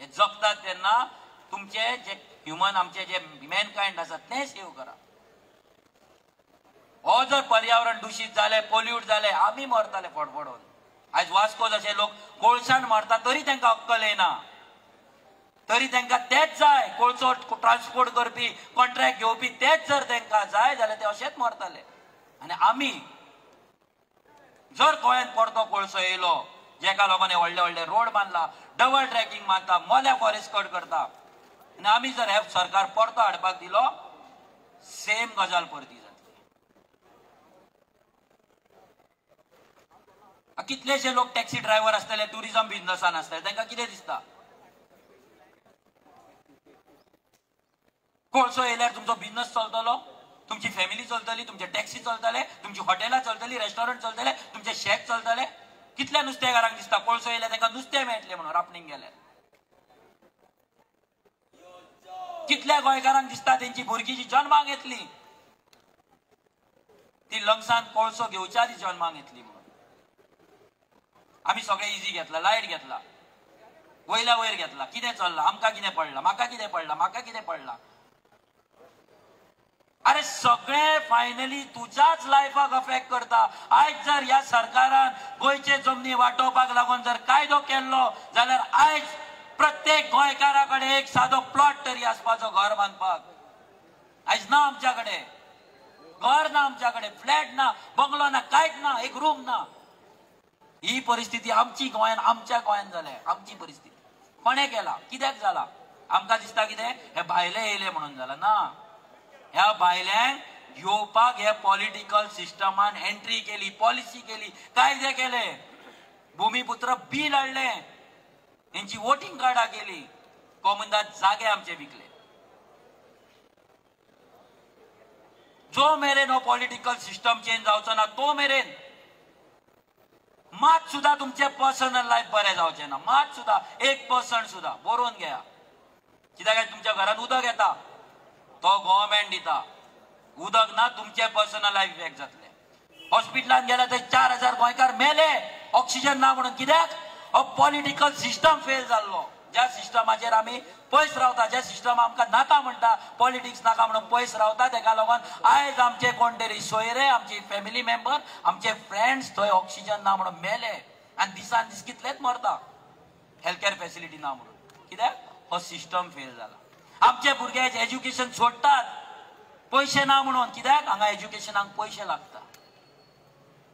हे जगतात तेन्ना तुमचे जे ह्युमन, आमचे जे मॅनकायंड आसा तें सेव करा. हो जर पर्यावरण दुशीत जालें, पोल्यूट जालें, आमी मरताले फडफडून. आयज वास्को जशे लोक कोळशान मरता तरी तांकां अक्कल येना, तरी तांकां तेच जाय. कोळसो ट्रान्सपोर्ट करपी, कॉन्ट्रॅक्ट घेवपी तेच जर तांकां जाय जाल्यार ते अशेच मरताले. आनी आमी जर गोंयांत परतो कोळसो येयलो, जेका लागून व्हडले व्हडले रोड बांदला, डबल ट्रॅकिंग मारता, मोल्या फॉरेस्ट कट करता, आनी आमी जर हे सरकार परतो हाडपाक दिलो, सेम गजाल परती जातली. कितलेशे लोक टॅक्सी ड्रायव्हर आसतले, ट्युरिजम बिझनसान आसतले, तांकां कितें दिसता? कोळसो येयल्यार तुमचो बिझनस चलतलो? तुमची फॅमिली चलतली, तुमचे टॅक्सी चलतले, तुमची हॉटेलां चलतली, रेस्टॉरंट चलतले, तुमचे शेत चलतले. कितल्या नुस्तेकारांक दिसता कोळसो येयल्यार तांकां नुस्तें मेळटलें म्हणून रापणीक गेल्यार. कितल्या गोंयकारांक दिसता तेंची भुरगीं जी जन्माक येतली ती लंग्सान कोळसो घेवच्या आदी जन्माक येतली म्हणून. आमी सगळे इजी घेतला, लायट घेतला, वयल्या वयर घेतला. कितें चल्लां, आमकां कितें पडलां, म्हाका कितें पडलां, म्हाका कितें पडलां. अरे सगळे फायनली तुज्याच लायफाक अफेक्ट करता. आयज जर ह्या सरकारान गोंयचे जमनी वाटोवपाक लागून जर कायदो केल्लो जाल्यार आयज प्रत्येक गोंयकारा कडेन एक सादो प्लॉट तरी आसपाचो घर बांदपाक. आयज ना आमच्या कडेन घर, ना आमच्या कडेन फ्लॅट ना, बंगलो ना, कांयच ना, एक रूम ना. ही परिस्थिती आमची गोंयान, आमच्या गोंयान जाल्या. आमची परिस्थिती कोणें केला, कित्याक जाला? आमकां दिसता कितें हे भायले येयले म्हणून जाला. ना, ह्या भायल्यांक येवपाक हे पॉलिटिकल सिस्टमान एंट्री केली, पॉलिसी केली, कायदे केले, भूमिपुत्र बील हाडलें, हेंची वोटींग कार्डां केली, कोमुनिदाद जागे आमचे विकले. जो मेरेन हो पॉलिटिकल सिस्टम चेंज जावचो ना तो मेरेन मात सुद्धा तुमचे पर्सनल लायफ बरें जावचें ना. मात सुद्धा 1% सुद्धा बरोवन घेया. कित्याक तुमच्या घरांत उदक येता तो गव्हर्मेंट दिता, उदक ना तुमचे पर्सनल लायफ इफेक्ट जातले. हॉस्पिटलान गेल्यार थंय 4000 गोंयकार मेले ऑक्सिजन ना म्हणून. कित्याक? हो पॉलिटिकल सिस्टम फेल जाल्लो. ज्या सिस्टमाचेर आमी पयस रावता, ज्या सिस्टम आमकां नाका म्हणटा, पॉलिटिक्स नाका म्हणून पयस रावता, तेका लागून आयज आमचे कोण तरी सोयरे, आमची फॅमिली मेंबर, आमचे फ्रेंड्स थंय ऑक्सिजन ना म्हणून मेले. आनी दिसान दीस कितलेच मरता हेल्थ केअर फॅसिलिटी ना म्हणून. कित्याक? हो सिस्टम फेल जाला. आमचे भुरगे एज्युकेशन सोडटात पयशे ना म्हणून. कित्याक? हांगा एज्युकेशनाक पयशे लागता.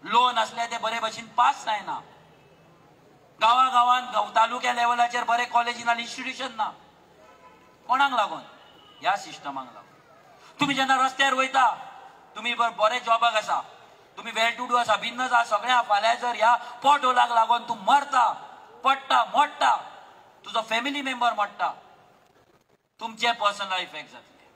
लोन आसले ते बरे भशेन पास जायना. गांवा गांवान तालुक्या लेवलाचेर बरे कॉलेजी ना, इन्स्टिट्यूशन ना. कोणाक लागून? ह्या सिस्टमाक लागून. तुमी जेन्ना रस्त्यार वयता, तुमी बरे जॉबाक आसा, तुमी वेल टू do आसा, बिजनस आसा, सगळें. फाल्यां जर ह्या पोट होलाक लागून तूं मरता, पडटा, मोडटा, तुजो फॅमिली मेंबर मोडटा, तुमचे पर्सनल इफेक्ट जातले.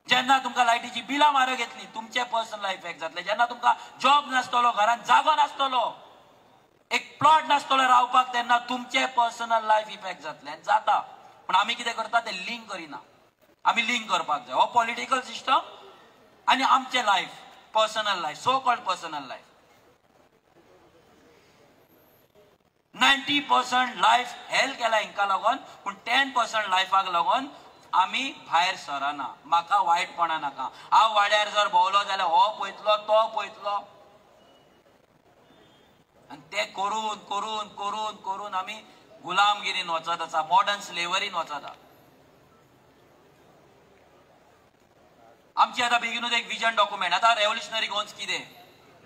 जेन्ना तुमकां लायटीची बिलां म्हारग येतली, तुमचे पर्सनल इफेक्ट जातले. जेन्ना तुमकां जॉब नासतलो, घरांत जागो नासतलो, एक प्लॉट नासतलो रावपाक, तेन्ना तुमचे पर्सनल लायफ इफेक्ट जातले. जाता. पूण आमी कितें करता ते लिंक करिना. आमी लिंक करपाक जाय हो पॉलिटिकल सिस्टम आनी आमचे life, personal life, so called personal life. 90% life hell केला हेंकां लागून, पूण 10% लायफाक लागून आमी भायर सरना. म्हाका वायटपणा नाका. हांव वाड्यार जर भोंवलो जाल्यार हो पळयतलो, तो पळयतलो, आनी ते करून करून करून करून आमी गुलामगिरीन वचत आसा, मॉडर्न स्लेवरीन वचत आसा. आमची आतां बेगीनूच एक विजन डॉक्युमेंट. आतां रेव्होल्युशनरी गोन्स कितें?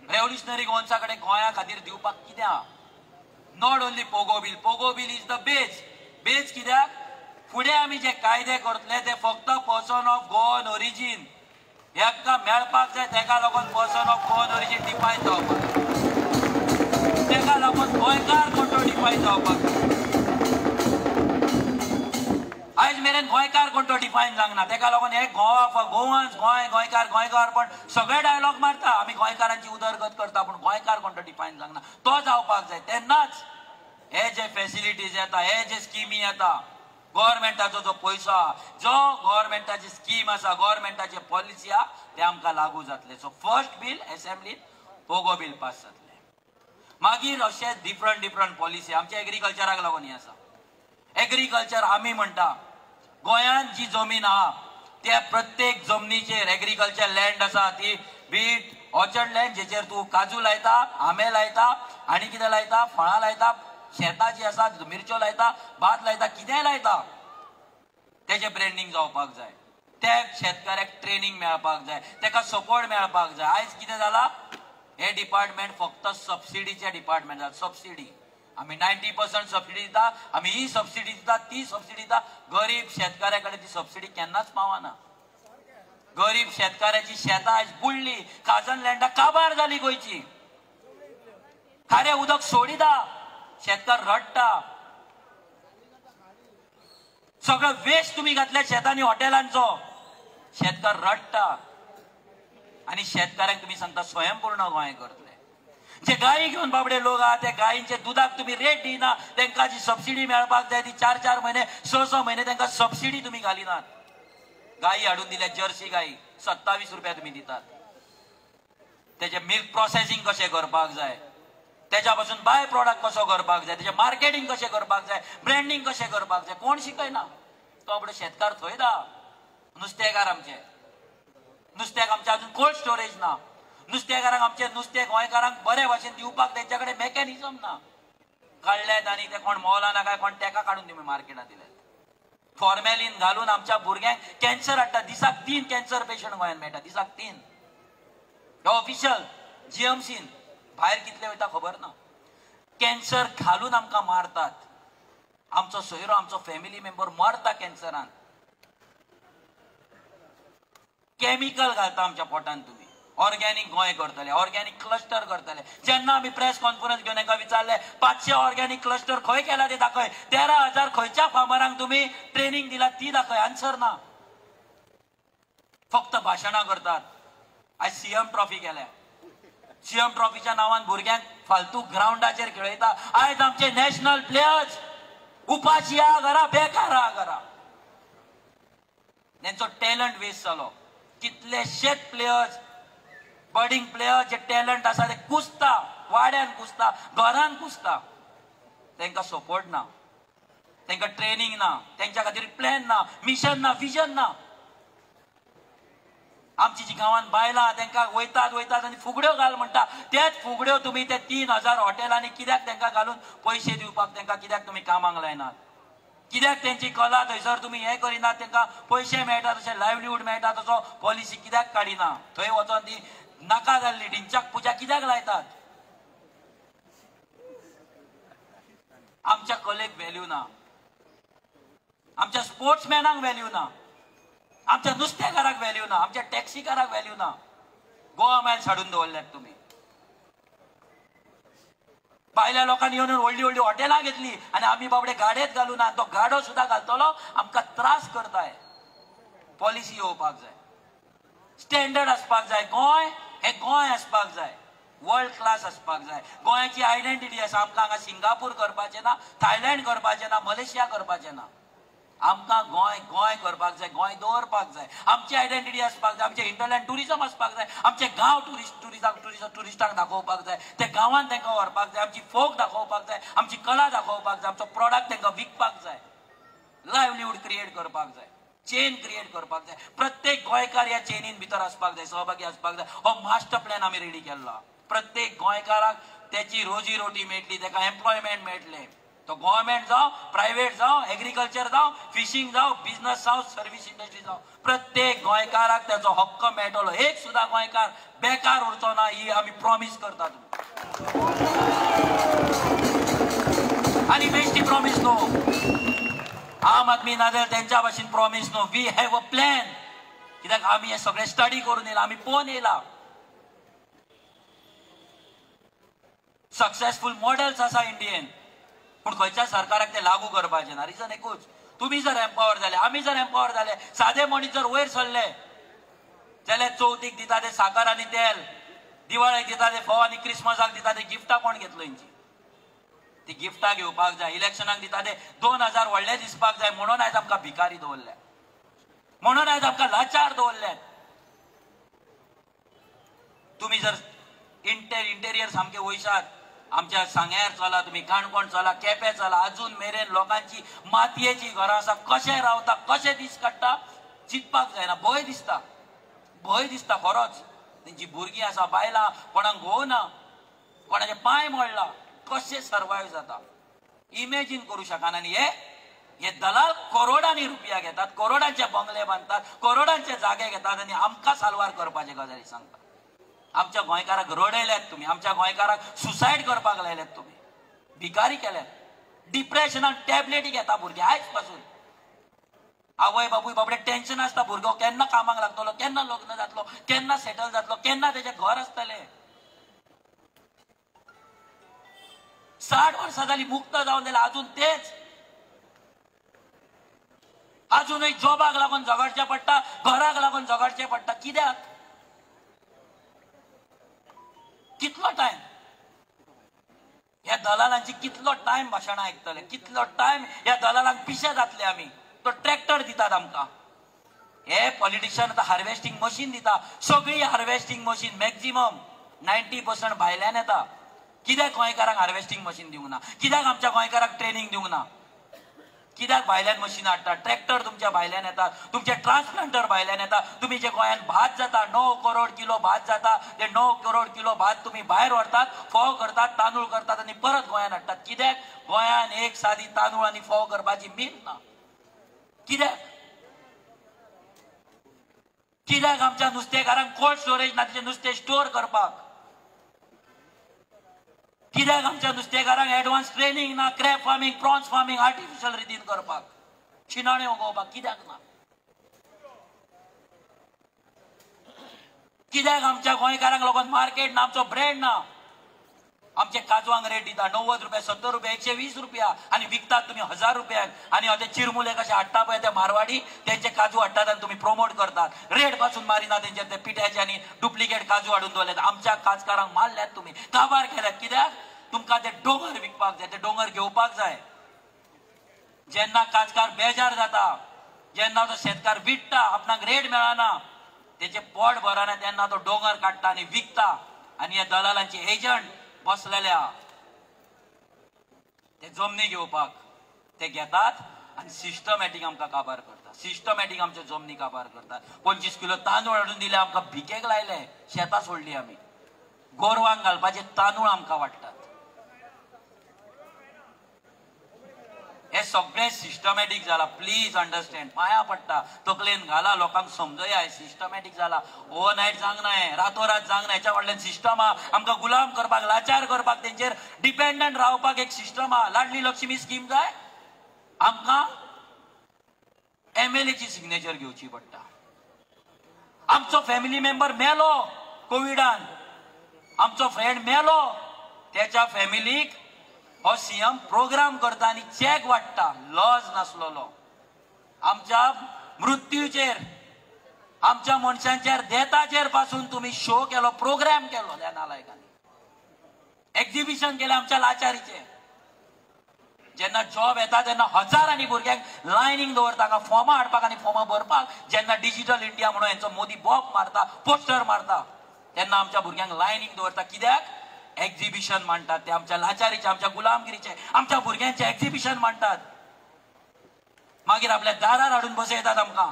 रेव्होल्युशनरी गोन्सा कडेन गोंया खातीर दिवपाक कितें आहा? Not only POGO bill. POGO bill is the base. Base कित्याक? फुडें आमी जे कायदे करतले ते फक्त पर्सन ऑफ गोवन ओरिजीन हेका मेळपाक जाय. तेका लागून person of Goan origin define जावपाक, तेका लागून गोंयकार कोण तो डिफायन जावपाक. आयज मेरेन गोंयकार कोण तो डिफायन जावंक ना. तेका लागून हे गोवा फॉर गोवन्स, गोंय, गोंयकार, गोंयकार, पण सगळे डायलॉग मारता. आमी गोंयकारांची उदरगत करता, पूण गोंयकार कोण तो डिफायन जावंक ना. तो जावपाक जाय. तेन्नाच हे जे फॅसिलिटीज येता, हे जे स्किमी येता, गव्हर्मेंटाचो जो पयसो आहा, जो गव्हर्मेंटाची स्कीम आसा, गव्हर्मेंटाचे पॉलिसी आहा, ते आमकां लागू जातले. सो फर्स्ट बील एसेंब्लीन पोगो बील पास जातले. मागीर अशे डिफरंट डिफरंट पॉलिसी आमच्या एग्रीकल्चराक लागून ही आसा. एग्रीकल्चर आमी म्हणटा गोंयांत जी जमीन आहा त्या प्रत्येक जमनीचेर एग्रीकल्चर लँड आसा, ती बीट ऑर्चर्ड लँड जेचेर तूं काजू लायता, आंबे लायता, आनी कितें लायता, फळां लायता, शेतां जी आसा मिरच्यो लायता, भात लायता, कितेंय लायता, तेजें ब्रेंडींग जावपाक जाय. त्या शेतकाऱ्याक ट्रेनींग मेळपाक जाय, तेका सपोर्ट मेळपाक जाय. आयज कितें जाला, हे डिपार्टमेंट फक्त सबसिडीचें डिपार्टमेंट जाला. सबसिडी आमी 90% सबसिडी दिता, आमी ही सबसिडी दिता, ती सबसिडी दिता. गरीब शेतकाऱ्या कडेन ती सबसिडी केन्नाच पावना. गरीब शेतकाऱ्याची शेतां आयज बुडली, खाजन लँडां काबार जाली गोंयची. खारें उदक सोडिता, शेतकार रडटा. सगळो वेस्ट तुमी घातल्या शेतांनी, हॉटेलांचो. शेतकार रडटा आनी शेतकारांक तुमी सांगता स्वयंपूर्ण गोंय करतले. जे गायी घेवन बाबडे लोक आहा त्या गायींचे दुदाक तुमी रेट दिना, तांकां जी सबसिडी मेळपाक जाय ती 4-4 म्हयने 6-6 म्हयने तांकां सबसिडी तुमी घालिनात. गायी हाडून दिल्या जर्सी गायी 27 रुपया तुमी दितात. तेजे मिल्क प्रोसेसिंग कशें करपाक जाय, तेच्या पासून बाय प्रोडक्ट कसो करपाक जाय, तेजें मार्केटिंग कशें करपाक जाय, ब्रँडिंग कशें करपाक जाय, कोण शिकयना. तो आपलो शेतकार थंय दा. नुस्तेकार आमचे, नुस्त्याक आमचे अजून कोल्ड स्टोरेज ना. नुस्तेकारांक आमचे नुस्तें गोंयकारांक बरे भाशेन दिवपाक तेंच्या कडेन मेकॅनिजम ना. काडल्यात आनी ते कोण मोलाना काय कोण तेका काडून तुमी मार्केटांत दिल्यात. फॉर्मेलीन घालून आमच्या भुरग्यांक कॅन्सर हाडटा. दिसाक 3 कॅन्सर पेशंट गोंयांत मेळटा, दिसाक 3. हे ऑफिशियल जीएमसीन, भायर कितले वयता खबर ना. कॅन्सर घालून आमकां मारतात. आमचो सोयरो, आमचो फॅमिली मेंबर मरता कॅन्सरान. केमिकल घालता आमच्या पोटान तुमी. ऑर्गॅनिक गोंय करतले, ऑर्गॅनिक क्लस्टर करतले. जेन्ना आमी प्रेस कॉन्फरन्स घेवन एका विचारले 500 ऑर्गॅनिक क्लस्टर खंय केला ते दाखय, 13,000 खंयच्या फार्मरांक तुमी ट्रेनिंग दिला ती दाखय, आन्सर ना. फक्त भाशणां करतात. आयज सीएम ट्रॉफी केल्या, सीएम ट्रॉफीच्या नांवान भुरग्यांक फालतू ग्रावंडाचेर खेळयता. आयज आमचे नॅशनल प्लेयर्स उपाशी आहा घरा, बेकार आहा घरा. तेंचो टॅलंट वेस्ट जालो. कितलेशेच प्लेयर्स, बडिंग प्लेयर जे टॅलंट आसा ते कुसता, वाड्यान कुसता, घरान कुसता. तांकां सपोर्ट ना, तांकां ट्रेनिंग ना, तेंच्या खातीर प्लॅन ना, मिशन ना, विजन ना. आमची जी गांवान बायलां तांकां वयतात वयतात आनी फुगड्यो घाल म्हणटा, त्याच फुगड्यो तुमी ते 3,000 हॉटेलांनी कित्याक तांकां घालून पयशे दिवपाक तांकां कित्याक तुमी कामाक लायनात? कित्याक तेंची कला थंयसर तुमी हें करिनात? तांकां पयशे मेळटा तशें लायवलीहूड मेळटा तसो पॉलिसी कित्याक काडिना? थंय वचोन ती नाका जाल्ली ढिंचाक पुजा कित्याक लायतात? आमच्या कलेक व्हॅल्यू ना, आमच्या स्पोर्ट्समॅनाक व्हॅल्यू ना, आमच्या नुस्तेकाराक व्हॅल्यू ना, आमच्या टॅक्सीकाराक व्हॅल्यू ना. गोवा मायल्स हाडून दवरल्यात तुमी. भायल्या लोकांनी येवन व्हडली व्हडली हॉटेलां घेतली आनी आमी बाबडे गाडयेत घालूं ना. तो गाडो सुद्दां घालतलो आमकां त्रास करताय. पॉलिसी येवपाक जाय, स्टँडर्ड आसपाक जाय. गोंय हें गोंय आसपाक जाय, वर्ल्ड क्लास आसपाक जाय. गोंयाची आयडेंटिटी आसा. आमकां हांगा सिंगापूर करपाचें ना, थायलंड करपाचें ना, मलेशिया करपाचें ना. आमकां गोंय गोंय करपाक जाय, गोंय दवरपाक जाय. आमची आयडेंटिटी आसपाक जाय, आमचें हिंटरलँड ट्युरिजम आसपाक जाय, आमचे गांव ट्युरिस्टांक दाखोवपाक जाय, ते गांवांत तांकां व्हरपाक जाय, आमची फोक दाखोवपाक जाय, आमची कला दाखोवपाक जाय, आमचो प्रोडक्ट तांकां विकपाक जाय, लायवलीहूड क्रिएट करपाक जाय, चेन क्रिएट करपाक जाय. प्रत्येक गोंयकार ह्या चेनीन भितर आसपाक जाय, सहभागी आसपाक जाय. हो मास्टर प्लॅन आमी रेडी केल्लो. प्रत्येक गोंयकाराक तेची रोजी रोटी मेळटली, ताका एम्प्लॉयमेंट मेळटलें. तो गव्हर्मेंट जावं, प्रायव्हेट जावं, एग्रीकल्चर जावं, फिशींग जावं, बिझनस जावं, सर्वीस इंडस्ट्री जावं, प्रत्येक गोंयकाराक तेचो हक्क मेळटलो. एक सुद्दां गोंयकार बेकार उरचो ना ही आमी प्रॉमीस करतात. आनी बेश्टी प्रॉमीस न्हू, आम आदमी नाजाल्यार तेंच्या भाशेन प्रॉमीस न्हू. We have a plan. कित्याक आमी हे सगळें स्टडी करून येयला, आमी पळोवन येयला. सक्सेसफूल मॉडेल्स आसा इंडियेन, पूण खंयच्या सरकाराक ते लागू करपाचें ना. रिजन एकूच, तुमी जर एम्पावर जाले, आमी जर एम्पावर जाले, सादे मनीस जर वयर सरले जाल्यार चवथीक दिता ते साकर आनी तेल, दिवाळेक दिता ते फोव आनी क्रिसमसाक दिता ते गिफ्टां कोण घेतलो हेंची? ती गिफ्टां घेवपाक जाय. इलेक्शनाक दिता ते 2,000 व्हडले दिसपाक जाय. म्हणून आयज आमकां भिकारी दवरल्या, म्हणून आयज आमकां लाचार दवरल्यात. तुमी जर इंटेरियर सामके वयशात, आमच्या सांग्यार चला, तुमी काणकोण चला, केपें चला, अजून मेरेन लोकांची मातयेची घरां आसा. कशें रावता, कशें दीस काडटा चिंतपाक जायना. भंय दिसता, भंय दिसता खरोच. तेंची भुरगीं आसा, बायलां, कोणाक घोव ना, कोणाचे पांय मोडला, कशें सर्वायव जाता इमेजीन करूं शकना. आनी हे दलाल करोडांनी रुपया घेतात, करोडांचे बंगले बांदतात, करोडांचे जागे घेतात आनी आमकां साल्वार करपाचे गजाली सांगतात. आमच्या गोंयकाराक रडयल्यात तुमी, आमच्या गोंयकाराक सुसायड करपाक लायल्यात तुमी, भिकारी केल्यात, डिप्रेशनान टॅबलेटी घेता भुरगे आयज पासून. आवय बापूय बाबडे टेन्शन आसता, भुरगो केन्ना कामाक लागतलो, केन्ना लग्न जातलो, केन्ना सेटल जातलो, केन्ना तेजें घर आसतलें. 60 वर्सां जाली मुक्त जावन जाल्यार अजून तेच. अजूनय जॉबाक लागून झगडचें पडटा, घराक लागून झगडचें पडटा. कित्याक? कितलो टायम ह्या दलालांची, कितलो टायम भाशणां आयकतले, कितलो टायम ह्या दलालांक पिशे जातले आमी. तो ट्रॅक्टर दितात आमकां, हे पॉलिटिशियन आतां हार्वेस्टिंग मशीन दिता. सगळी हार्वेस्टिंग मशीन मॅक्झिमम 90% भायल्यान येता. कित्याक गोंयकारांक हार्वेस्टिंग मशीन दिवंक ना? कित्याक आमच्या गोंयकारांक ट्रेनिंग दिवंक ना? कित्याक भायल्यान मशीन हाडटा? ट्रॅक्टर तुमच्या भायल्यान येता, तुमचे ट्रान्सप्लांटर भायल्यान येता. तुमी जे गोंयांत भात जाता, 9 करोड किलो भात जाता, ते 9 करोड किलो भात तुमी भायर व्हरतात, फोव करतात, तांदूळ करतात आनी परत गोंयांत हाडटात. कित्याक? गोंयांत एक सादी तांदूळ आनी फोव करपाची मिल ना. कित्याक? कित्याक आमच्या नुस्तेकारांक कोल्ड स्टोरेज ना तिचें नुस्तें स्टोर करपाक? कित्याक आमच्या नुस्तेकारांक एडवान्स ट्रेनिंग ना crab farming, prawns farming artificial रितीन करपाक, शिणाण्यो उगोवपाक कित्याक ना? कित्याक आमच्या गोंयकारांक लोकांक मार्केट ना, आमचो ब्रँड ना? आमचे काजवांक रेट दिता 90 रुपया, 70 रुपया, 120 रुपया आनी विकतात तुमी 1000 रुपयांक. आनी ते चिरमुले कशे हाडटा पळय ते मारवाडी, तेंचे काजू हाडटात आनी तुमी प्रोमोट करतात. रेट पासून मारिना तेंचे, ते पिठ्याचे आनी डुप्लिकेट काजू हाडून दवरल्यात. आमच्या काजकारांक मारल्यात तुमी, काबार केल्यात. कित्याक? तुमकां ते दोंगर विकपाक जाय, ते दोंगर घेवपाक जाय. जेन्ना काजकार बेजार जाता, जेन्ना तो शेतकार विट्टा, आपणाक रेट मेळना, तेचे पोट भरना, तेन्ना तो दोंगर काडटा आनी विकता. आनी ह्या दलालांचे एजंट बसलेल्या ते जमनी घेवपाक ते घेतात आनी सिस्टमॅटीक आमकां काबार करतात, सिस्टमॅटीक आमच्यो जमनी काबार करतात. 25 किलो तांदूळ हाडून दिले आमकां, भिकेक लायले, शेतां सोडली आमी, गोरवांक घालपाचे तांदूळ आमकां वाडटात. हे सगळें सिस्टमॅटीक जाला. प्लीज अंडरस्टँड, पांया पडटा, तकलेन घाला, लोकांक समजया. हें सिस्टमॅटीक जाला, ओवरनायट जावंक ना, हें रातोरात जावंक ना. हेच्या फाटल्यान सिस्टम आहा, आमकां गुलाम करपाक, लाचार करपाक, तेंचेर डिपेंडंट रावपाक एक सिस्टम आहा. लाडली लक्ष्मी स्कीम जाय आमकां, MLA ची सिग्नेचर घेवची पडटा. आमचो फॅमिली मेंबर मेलो कोविडान, आमचो फ्रेंड मेलो, त्याच्या फॅमिलीक हो सीएम प्रोग्राम करता आनी चॅक वाडटा. लॉज नासलेलो. आमच्या मृत्यूचेर, आमच्या मनशांचेर, देताचेर पासून तुमी शो केलो, प्रोग्राम केलो त्या नालायकांनी, एक्झिबिशन केलें आमच्या लाचारीचें. जेन्ना जॉब येता तेन्ना हजारांनी भुरग्यांक लायनींग दवरता हांगा फॉर्मां हाडपाक आनी फॉर्मां भरपाक. जेन्ना डिजिटल इंडिया म्हणून हेंचो मोदी बॉब मारता, पोस्टर मारता, तेन्ना आमच्या भुरग्यांक लायनींग दवरता. कित्याक? एक्झिबिशन मांडटात ते आमच्या लाचारीचे, आमच्या गुलामगिरीचे, आमच्या भुरग्यांचे एक्झिबिशन मांडटात. मागीर आपल्या दारार हाडून बसयतात आमकां.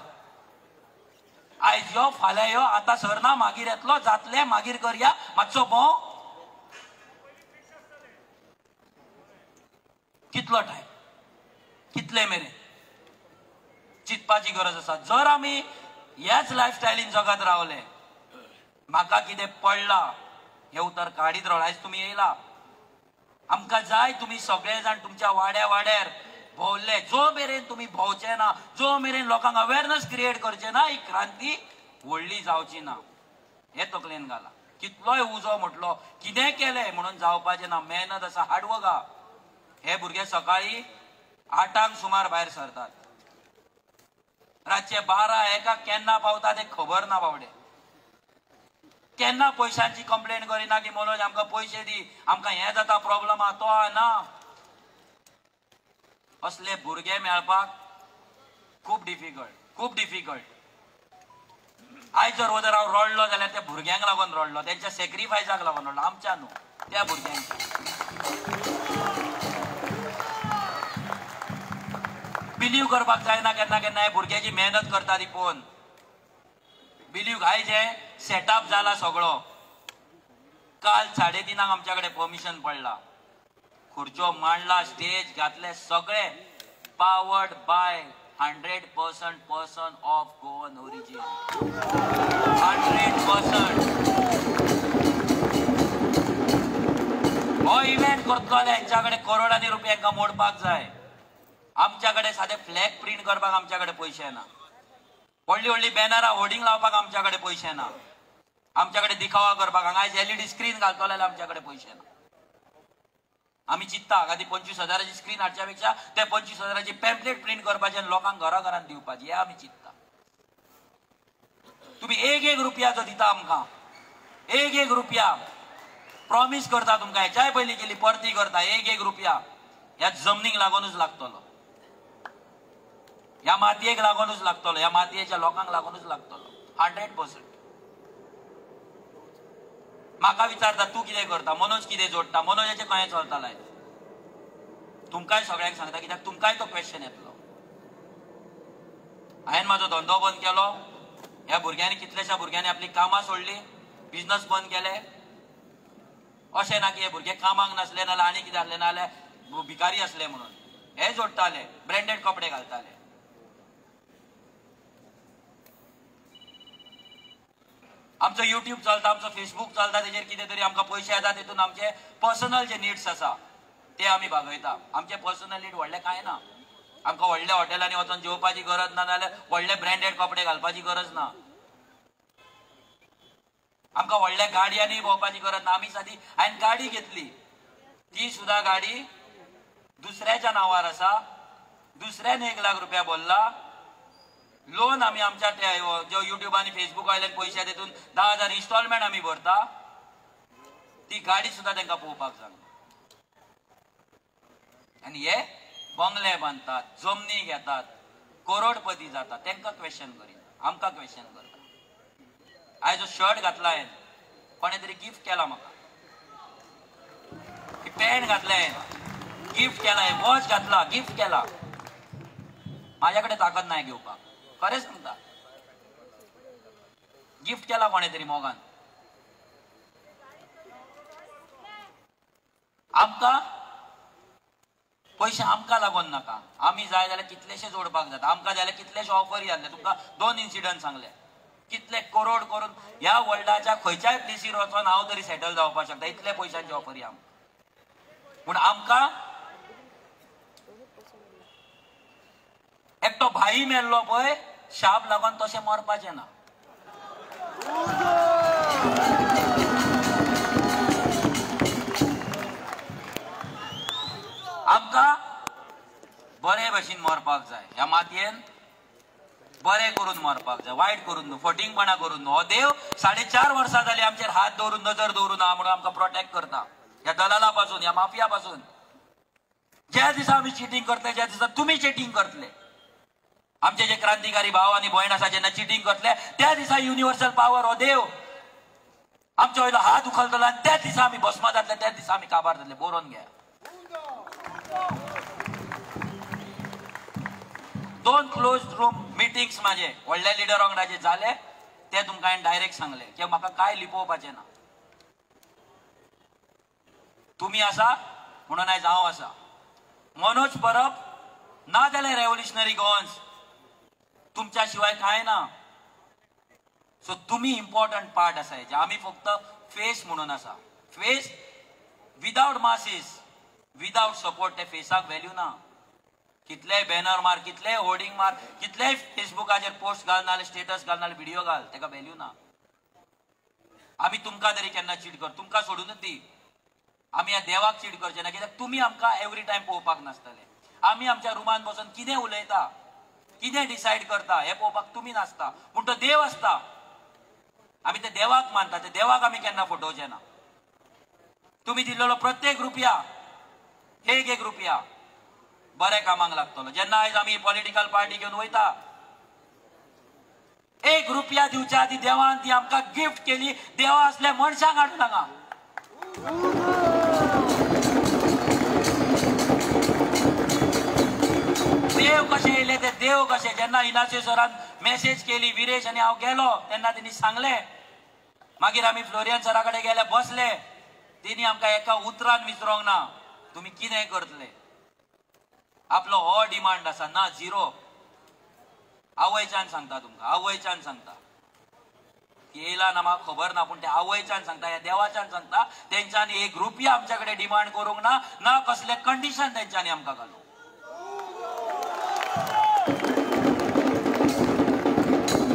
आयज यो, फाल्यां यो, आतां सरना, मागीर येतलो, जातलें, मागीर करया, मातसो भोंव. कितलो टायम, कितले मेरेन चिंतपाची गरज आसा. जर आमी ह्याच लायफस्टायलीन जगत रावले, म्हाका कितें पडलां हे उतर काडीत रावले. आयज तुमी येयला, आमकां जाय तुमी सगळे जाण तुमच्या वाड्या वाड्यार भोंवले. जो मेरेन तुमी भोंवचे ना, जो मेरेन लोकांक अवेरनस क्रिएट करचे ना, ही क्रांती व्हडली जावची ना. हे तकलेन घाला. कितलोय उजो म्हटलो, कितें केलें म्हणून जावपाचें ना. मेहनत आसा, हार्डवर्क आहा. हे भुरगे सकाळी 8 सुमार भायर सरतात, रातचे 12-1 केन्ना पावता ते खबर ना बावडे. केन्ना पयशांची कंप्लेन करिना की मनोज आमकां पयशे दी, आमकां हें जाता, प्रॉब्लम आहा, तो ना. असले भुरगे मेळपाक खूब डिफिकल्ट, खूब डिफिकल्ट. आयज जर वदर हांव रडलो जाल्यार त्या भुरग्यांक लागून रडलो, तेंच्या सेक्रिफायसाक लागून रडलो, आमच्या न्हू, त्या भुरग्यांच्या. बिलीव करपाक जायना केन्ना केन्ना भुरग्याची मेहनत करता ती पळोवन. बिलीव आयज हें सेटअप जाला सगळो. काल 3:30 आमच्या कडेन परमिशन पडला, खुर्च्यो मांडला, स्टेज घातले, सगळे powered by 100% person of Goan origin. 100% हो इव्हेंट करतलो जाल्यार हेंच्या कडेन करोडांनी रुपया हांकां मोडपाक जाय. आमच्या कडेन सादे फ्लॅग प्रिंट करपाक आमच्या कडेन पयशे ना, व्हडली व्हडली बॅनरां होर्डिंग लावपाक आमच्या कडेन पयशे ना, आमच्या कडेन दिखावा करपाक हांगा आयज LED screen घालतलो जाल्यार आमच्या कडेन पयशे ना. आमी चिंत्ता आदी 25,000ची स्क्रीन हाडच्या पेक्षा ते 25,000ची पॅम्पलेट प्रिंट करपाचे आनी लोकांक घरा घरान दिवपाची, हे आमी चिंत्ता. तुमी एक एक रुपया जो दिता आमकां, एक एक रुपया प्रॉमीस करता तुमकां, हेच्याय पयलीं केली परती करता, एक एक रुपया ह्या जमनीक लागोनूच लागतलो, ह्या मातयेक लागोनूच लागतलो, ह्या मातयेच्या लोकांक लागोनूच लागतलो, 100%. म्हाका विचारता तूं कितें करता, मनोज कितें जोडटा, मनोजाचें कशें चलता लायफ. तुमकांय सगळ्यांक सांगता कित्याक तुमकांय तो क्वेश्चन येतलो. हांवें म्हाजो धंदो बंद केलो, ह्या भुरग्यांनी कितल्याश्या भुरग्यांनी आपली कामां सोडली, बिजनस बंद केले. अशें ना की हे भुरगे कामाक नासले नाल्यार आनी कितें आसलें नाल्यार भिकारी आसले म्हणून, हे जोडटाले, ब्रँडेड कपडे घालताले. आमचो युट्यूब चलता, आमचो फेसबूक चलता, तेजेर कितें तरी आमकां पयशे येता, तितून आमचे पर्सनल जे निड्स आसा ते आमी भागयता. आमचे पर्सनल नीड व्हडले कांय ना, आमकां व्हडल्या हॉटेलांनी वचून जेवपाची गरज ना, नाल्यार व्हडले ब्रँडेड कपडे घालपाची गरज ना, आमकां व्हडल्या गाडयांनी भोंवपाची गरज ना. आमी सादी हांवें गाडी घेतली, ती सुद्दां गाडी दुसऱ्याच्या नांवार आसा, दुसऱ्यान 1 लाख रुपया भरला. लोन आमी आमच्या जो युट्यूब आनी फेसबुका वयल्यान पयशे तितून 10,000 इन्स्टॉलमेंट आमी भरता, ती गाडी सुद्दां तांकां पळोवपाक जाय. आनी हे बंगले बांदतात, जमनी घेतात, करोडपती जातात, तांकां क्वेश्चन करिना, आमकां क्वेश्चन करता. आयज जो शर्ट घातला हांवें, कोणें तरी गिफ्ट केला म्हाका, पॅन्ट घातला हांवें, गिफ्ट केला, वॉच घातला, गिफ्ट केला. म्हाज्या कडेन ताकद ना घेवपाक, खरें सांगता. गिफ्ट केला कोणें तरी मोगान. आमकां पयशे आमकां लागोन नाका, आमी जाय जाल्यार कितलेशे जोडपाक जाता, आमकां जाल्यार कितलेशे ऑफरी जाल्ले. तुमकां 2 इन्सिडंट सांगले, कितले करोड करून ह्या वर्ल्डाच्या खंयच्याय प्लेसीर वचोन हांव तरी सेटल जावपाक शकता, इतले पयशांची ऑफरी आमकां. पूण आमकां एकटो भाई मेल्लो पळय शाप लागून तशें मरपाचें ना. आमकां बरे भशेन मरपाक जाय, ह्या मातयेन बरें करून मरपाक जाय, वायट करून न्हू, फटींगपणां करून न्हू. हो देव 4.5 वर्सां जाली आमचेर हात दवरून नजर दवरून आहा म्हणून आमकां प्रोटेक्ट करता ह्या दलाला पासून, ह्या माफिया पासून. ज्या दिसा आमी चिटींग करतले, ज्या दिसा तुमी चिटींग करतले, आमचे जे क्रांतिकारी भाव आनी भयण आसा जेन्ना चिटींग करतले त्या दिसा युनिवर्सल पावर हो देव आमच्या वयलो हात उखलतलो आनी त्या दिसा आमी भस्मा जातले, त्या दिसा आमी काबार जातले. बरोवन घ्या. 2 क्लोज रूम मिटिंग्स माझे व्हडल्या लिडर वांगडा जे जाले ते तुमकां हांवें डायरेक्ट सांगले की म्हाका कांय लिपोवपाचें ना. तुमी आसा म्हणून आयज हांव आसा. मनोज परब ना जाल्यार रेव्होल्युशनरी गोवन्स तुमच्या शिवाय कांय ना. सो तुमी इम्पॉर्टंट पार्ट आसा हेजे. आमी फक्त फेस म्हणून आसा. Face without masses, without support ते फेसाक व्हॅल्यू ना. कितलेय बॅनर मार, कितलेय होर्डिंग मार, कितलेय फेसबुकाचेर पोस्ट घाल नाल्यार स्टेटस घाल नाल्यार व्हिडिओ घाल, तेका व्हॅल्यू ना. आमी तुमकां तरी केन्ना चीट कर, तुमकां सोडूनच दी, आमी ह्या देवाक चीट करचे ना, कित्याक तुमी आमकां एवरी टायम पळोवपाक नासतले. आमी आमच्या रुमान बसून कितें उलयता, कितें डिसायड करता हें पळोवपाक तुमी नासता, पूण तो देव आसता. आमी ते देवाक मानता, ते देवाक आमी केन्ना फटोवचे ना. तुमी दिल्लो प्रत्येक रुपया, एक एक रुपया बऱ्या कामाक लागतलो. जेन्ना आयज आमी पॉलिटिकल पार्टी घेवन वयता, 1 रुपया दिवच्या आदी देवान ती आमकां गिफ्ट केली. देवा असल्या मनशांक हाडून हांगा. देव कशे येयले ते देव कशे. जेन्ना इनासी सरान मेसेज केली, विरेश आनी हांव गेलो तेन्ना तेणी सांगलें. मागीर आमी फ्लोरियन सरा कडेन गेले, बसले, तेणी आमकां एका उतरान विचारूंक ना तुमी कितें करतले. आपलो हो डिमांड आसा ना झिरो. आवयच्यान सांगता तुमकां, आवयच्यान सांगता, येयला ना म्हाका खबर ना, पूण ते आवयच्यान सांगता, ह्या देवाच्यान सांगता, तेंच्यांनी 1 रुपया आमच्या कडेन डिमांड करूंक ना, ना कसले कंडिशन तेंच्यांनी आमकां घालूंक.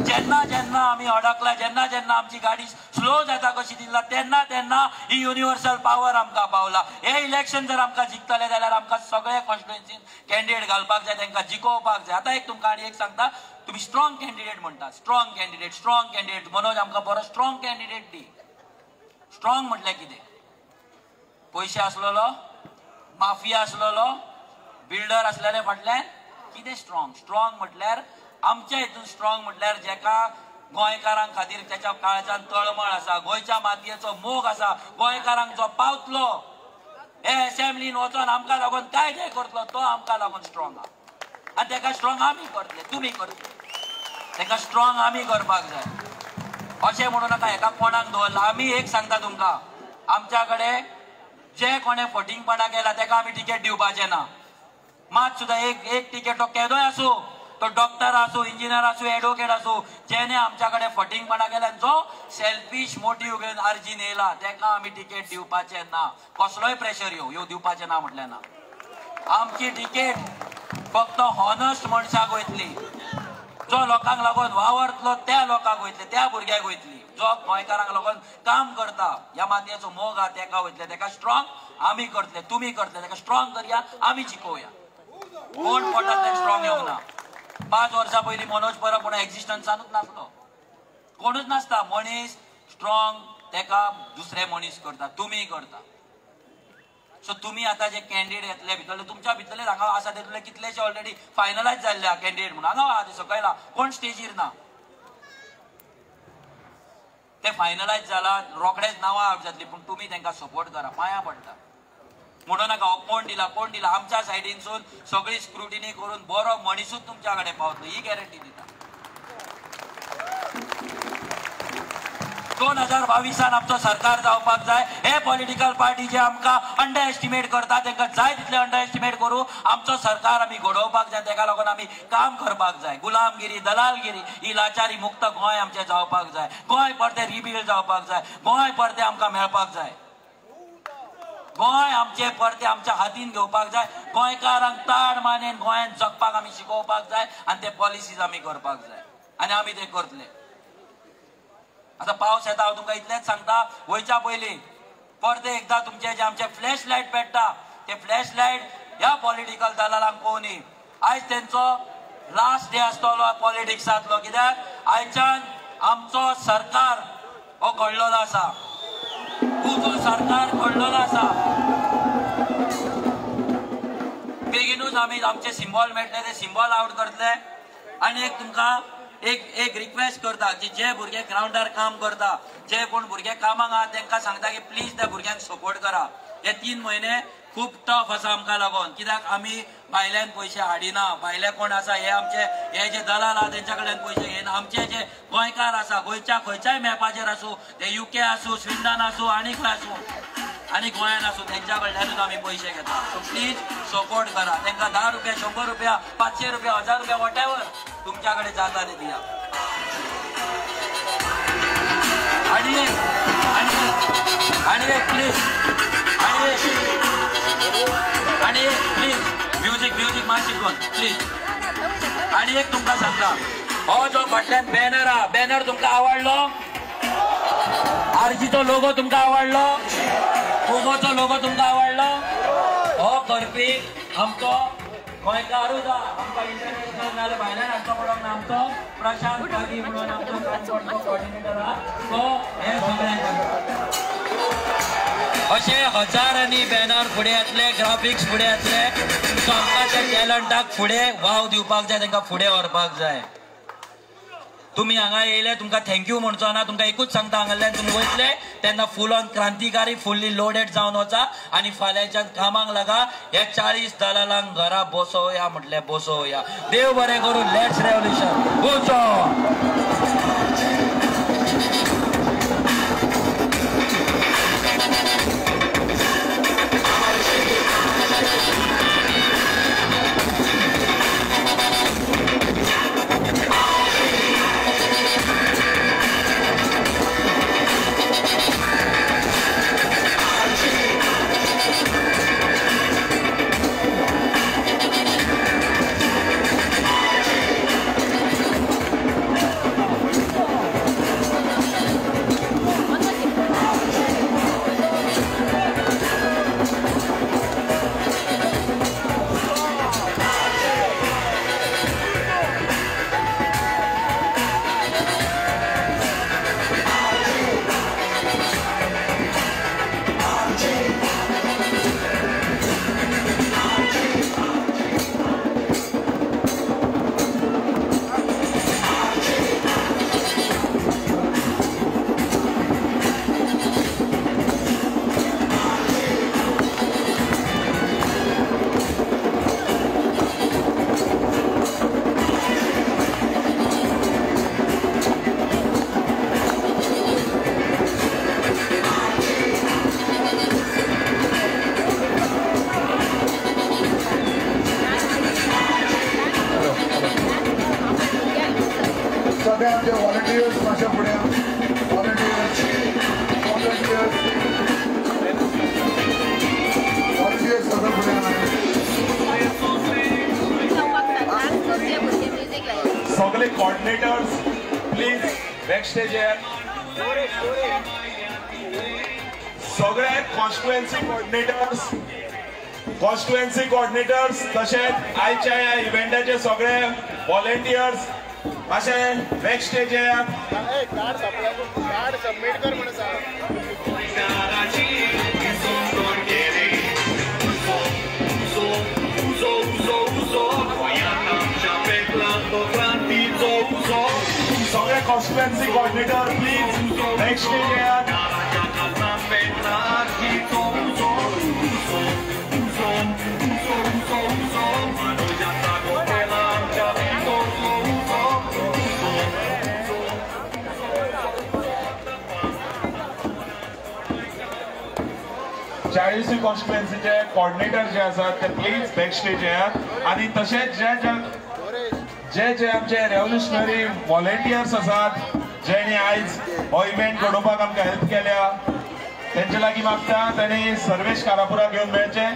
जेन्ना जेन्ना जेन्ना आमी अडकला, जेन्ना जेन्ना आमची गाडी स्लो जाता कशी दिसला तेन्ना तेन्ना ही युनिव्हर्सल पावर आमकां पावला. हे इलेक्शन जर आमकां जिखतले जाल्यार आमकां सगळे कॉन्स्टिट्युएन्सीन कॅन्डिडेट घालपाक जाय, तांकां जिखोवपाक जाय. आतां एक तुमकां आनी एक सांगता, तुमी स्ट्रॉंग कॅन्डिडेट म्हणटा, strong candidate, strong candidate. Manoj आमकां बरो स्ट्रॉंग कॅन्डिडेट दी. स्ट्रॉंग म्हटल्यार कितें? पयशे आसलेलो, माफिया आसलेलो, बिल्डर आसलेले फाटल्यान कितें स्ट्रॉंग? स्ट्रॉंग म्हटल्यार आमच्या हितून स्ट्रॉंग म्हटल्यार जेका गोंयकारां खातीर तेच्या काळजान तळमळ आसा, गोंयच्या मातयेचो मोग आसा, गोंयकारांक जो पावतलो हे असेंब्लीन वचोन आमकां लागून काय काय करतलो तो आमकां लागून स्ट्रॉंग आसा. आनी तेका स्ट्रॉंग आमी करतले, तुमी करतले, तेका स्ट्रॉंग आमी करपाक जाय. अशें म्हणू नाका हेका कोणाक दवरला. आमी एक सांगता तुमकां, आमच्या कडेन जे कोणें फटींगपणां केला तेका आमी टिकेट दिवपाचें ना. मात सुद्दां एक एक टिकेट, तो केदोय आसूं, तो डॉक्टर आसूं, इंजिनियर आसूं, एडवोकेट आसूं, जेणे आमच्या कडेन फटींगपणां केल्या, जो सेल्फीश मोटीव घेवन अर्जीन येयला तेका आमी टिकेट दिवपाचें ना. कसलोय प्रेशर येवं, येवं दिवपाचें ना म्हटलें ना. आमची टिकेट फक्त हॉनस्ट मनशाक वयतली, जो लोकांक लागून वावरतलो त्या लोकांक वयतली, त्या भुरग्याक वयतली, जो गोंयकारांक लागून काम करता, ह्या मातयेचो मोग आहा तेका वयतले. तेका स्ट्रॉंग आमी करतले, तुमी करतले, तेका स्ट्रॉंग करया, आमी जिखोवया. कोण पोटांतल्यान स्ट्रॉंग येवंक ना. 5 वर्सां पयलीं मनोज परब म्हणून एक्झिस्टन्सानूच नासलो, कोणूच नासता. मनीस स्ट्रॉंग तेका दुसरे मनीस करता, तुमी करता. सो तुमी आतां जे कॅन्डिडेट येतले भितरले, तुमच्या भितरले हांगा आसा तेतुले कितलेशे ऑलरेडी फायनलायज जाल्ले आहा कॅन्डिडेट म्हणून. हांगा आहा ते सकयला, कोण स्टेजीर ना, ते फायनलायज जाला, रोखडेच नांवां आवट जातली. पूण तुमी तांकां सपोर्ट करा, पांयां पडटा म्हणू नाका हो कोण दिला कोण दिला. आमच्या सायडीनसून सगळी स्क्रुटिनी करून बरो मनीसूच तुमच्या कडेन पावतलो ही गॅरंटी दिता. 2022 आमचो सरकार जावपाक जाय. हे पॉलिटिकल पार्टी जे आमकां अंडर एस्टिमेट करता तांकां जाय तितले अंडर एस्टिमेट करूं. आमचो सरकार आमी घडोवपाक जाय, ताका लागून आमी काम करपाक जाय. गुलामगिरी, दलालगिरी ही लाचारी मुक्त गोंय आमचें जावपाक जाय. गोंय परतें रिबिल्ड जावपाक जाय. गोंय परतें आमकां मेळपाक जाय. गोंय आमचें परतें आमच्या हातीन घेवपाक जाय. गोंयकारांक ताड मानेन गोंयांत जगपाक आमी शिकोवपाक जाय आनी ते पॉलिसीज आमी करपाक जाय आनी आमी ते करतले. आतां पावस येता, हांव तुमकां इतलेंच सांगता, वयच्या पयलीं परते एकदां तुमचे जे आमचे फ्लॅश लायट पेट्टा ते फ्लॅश लायट ह्या पॉलिटिकल दलालांक पळोवनी. आयज तेंचो लास्ट डे आसतलो पॉलिटिक्सांतलो, कित्याक आयच्यान आमचो सरकार हो घडलेलो आसा, तुजो सरकार घडलेलो आसा. बेगीनूच आमी आमचे सिंबॉल मेळटले ते सिंबॉल आवट करतले. आनी एक तुमकां एक एक रिक्वेस्ट करता की जे भुरगे ग्रावंडार काम करता, जे कोण भुरगे कामाक आहा तांकां सांगता की प्लीज त्या भुरग्यांक सपोर्ट करा. हे 3 म्हयने खूब टफ आसा आमकां लागून, कित्याक आमी भायल्यान पयशे हाडिना. भायले कोण आसा हे आमचे हे जे दलाल आहा तेंच्या कडल्यान पयशे घेयना. आमचे जे गोंयकार आसा, गोंयच्या खंयच्याय मॅपाचेर आसूं, ते युके आसूं, स्विंडन आसूं, आनी खंय आसूं, आनी गोंयान आसूं, तेंच्या कडल्यानूच आमी पयशे घेता. सो प्लीज सपोर्ट करा तांकां. 10 रुपया, 100 रुपया, 500 रुपया, 1000 रुपया, वॉटेवर तुमच्या कडेन जाता ते दिया. आनी एक आनी एक प्लीज, आनी एक प्लीज, म्युजीक म्युजीक मातशी कोन प्लीज. आनी एक तुमकां सांगता, हो जो फाटल्यान बॅनर आहा, बॅनर तुमकां आवडलो? आरजीचो लोगो तुमकां आवडलो? कोगोचो लोगो तुमकां आवडलो? हो करपी आमचो गोंयकारूच आहा, आमकां इंटरनॅशनल नाजाल्यार भायल्यान हाडचो पडोंक ना. आमचो प्रशांत पागी म्हणून आमचो कोऑर्डिनेटर आहा, तो हे सगळें करता. अशे हजारांनी बॅनर फुडें येतले, ग्राफिक्स फुडें येतले. सो आमकां त्या टॅलंटाक फुडें वाव दिवपाक जाय, तांकां फुडें व्हरपाक जाय. तुमी हांगा येयले तुमकां thank you म्हणचो ना, तुमकां एकूच सांगता, हांगांतल्यान तुमी वयतले तेन्ना फूल ऑन क्रांतिकारी, फुल्ली लोडेड जावन वचा आनी फाल्यांच्यान कामाक लागा. हे 40 दलालांक घरा बसोवया म्हटलें बसोवया. देव बरें करूं. Let's revolution. वचो. कोऑर्डिनेटर्स प्लीज बॅक स्टेज येयात. सगळे कॉन्स्टिट्युएन्सी कोऑर्डिनेटर्स तशेंच आयच्या ह्या इव्हेंटाचे सगळे व्हॉलेंटियर्स मातशे बॅक स्टेज येयात. सगळे constituency coordinator please back stage येयात. चाळीसूय कॉन्स्टिट्युएन्सीचे कोऑर्डिनेटर जे आसात ते प्लीज बॅक स्टेज येयात. आनी तशेंच जे जे जे आमचे रेव्होल्युशनरी व्हॉलेंटियर्स आसात जेणी आयज हो इव्हेंट घडोवपाक आमकां हेल्प केल्या तेंचे लागीं मागता तांणी सर्वेश कारापुराक घेवन मेळचें.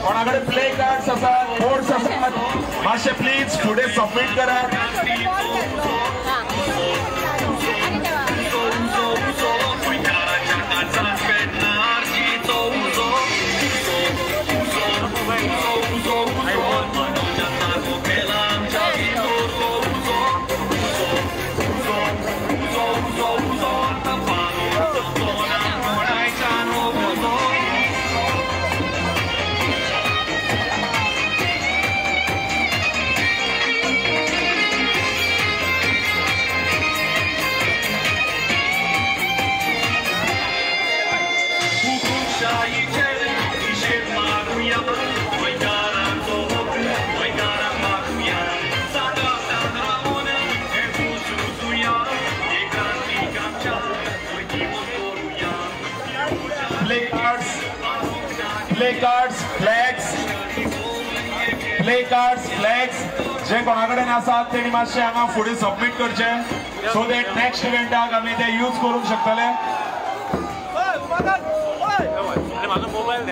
कोणाकडे प्ले कार्ड्स आसात, बोर्ड्स आसात, मातशे प्लीज फुडें सबमीट करात. प्ले कार्ड्स, फ्लॅग्स जे कोणा कडेन आसात तेणी मातशे हांगा फुडें सबमीट करचे सो that next इव्हेंटाक आमी ते यूज करूंक शकतले. मोबायल.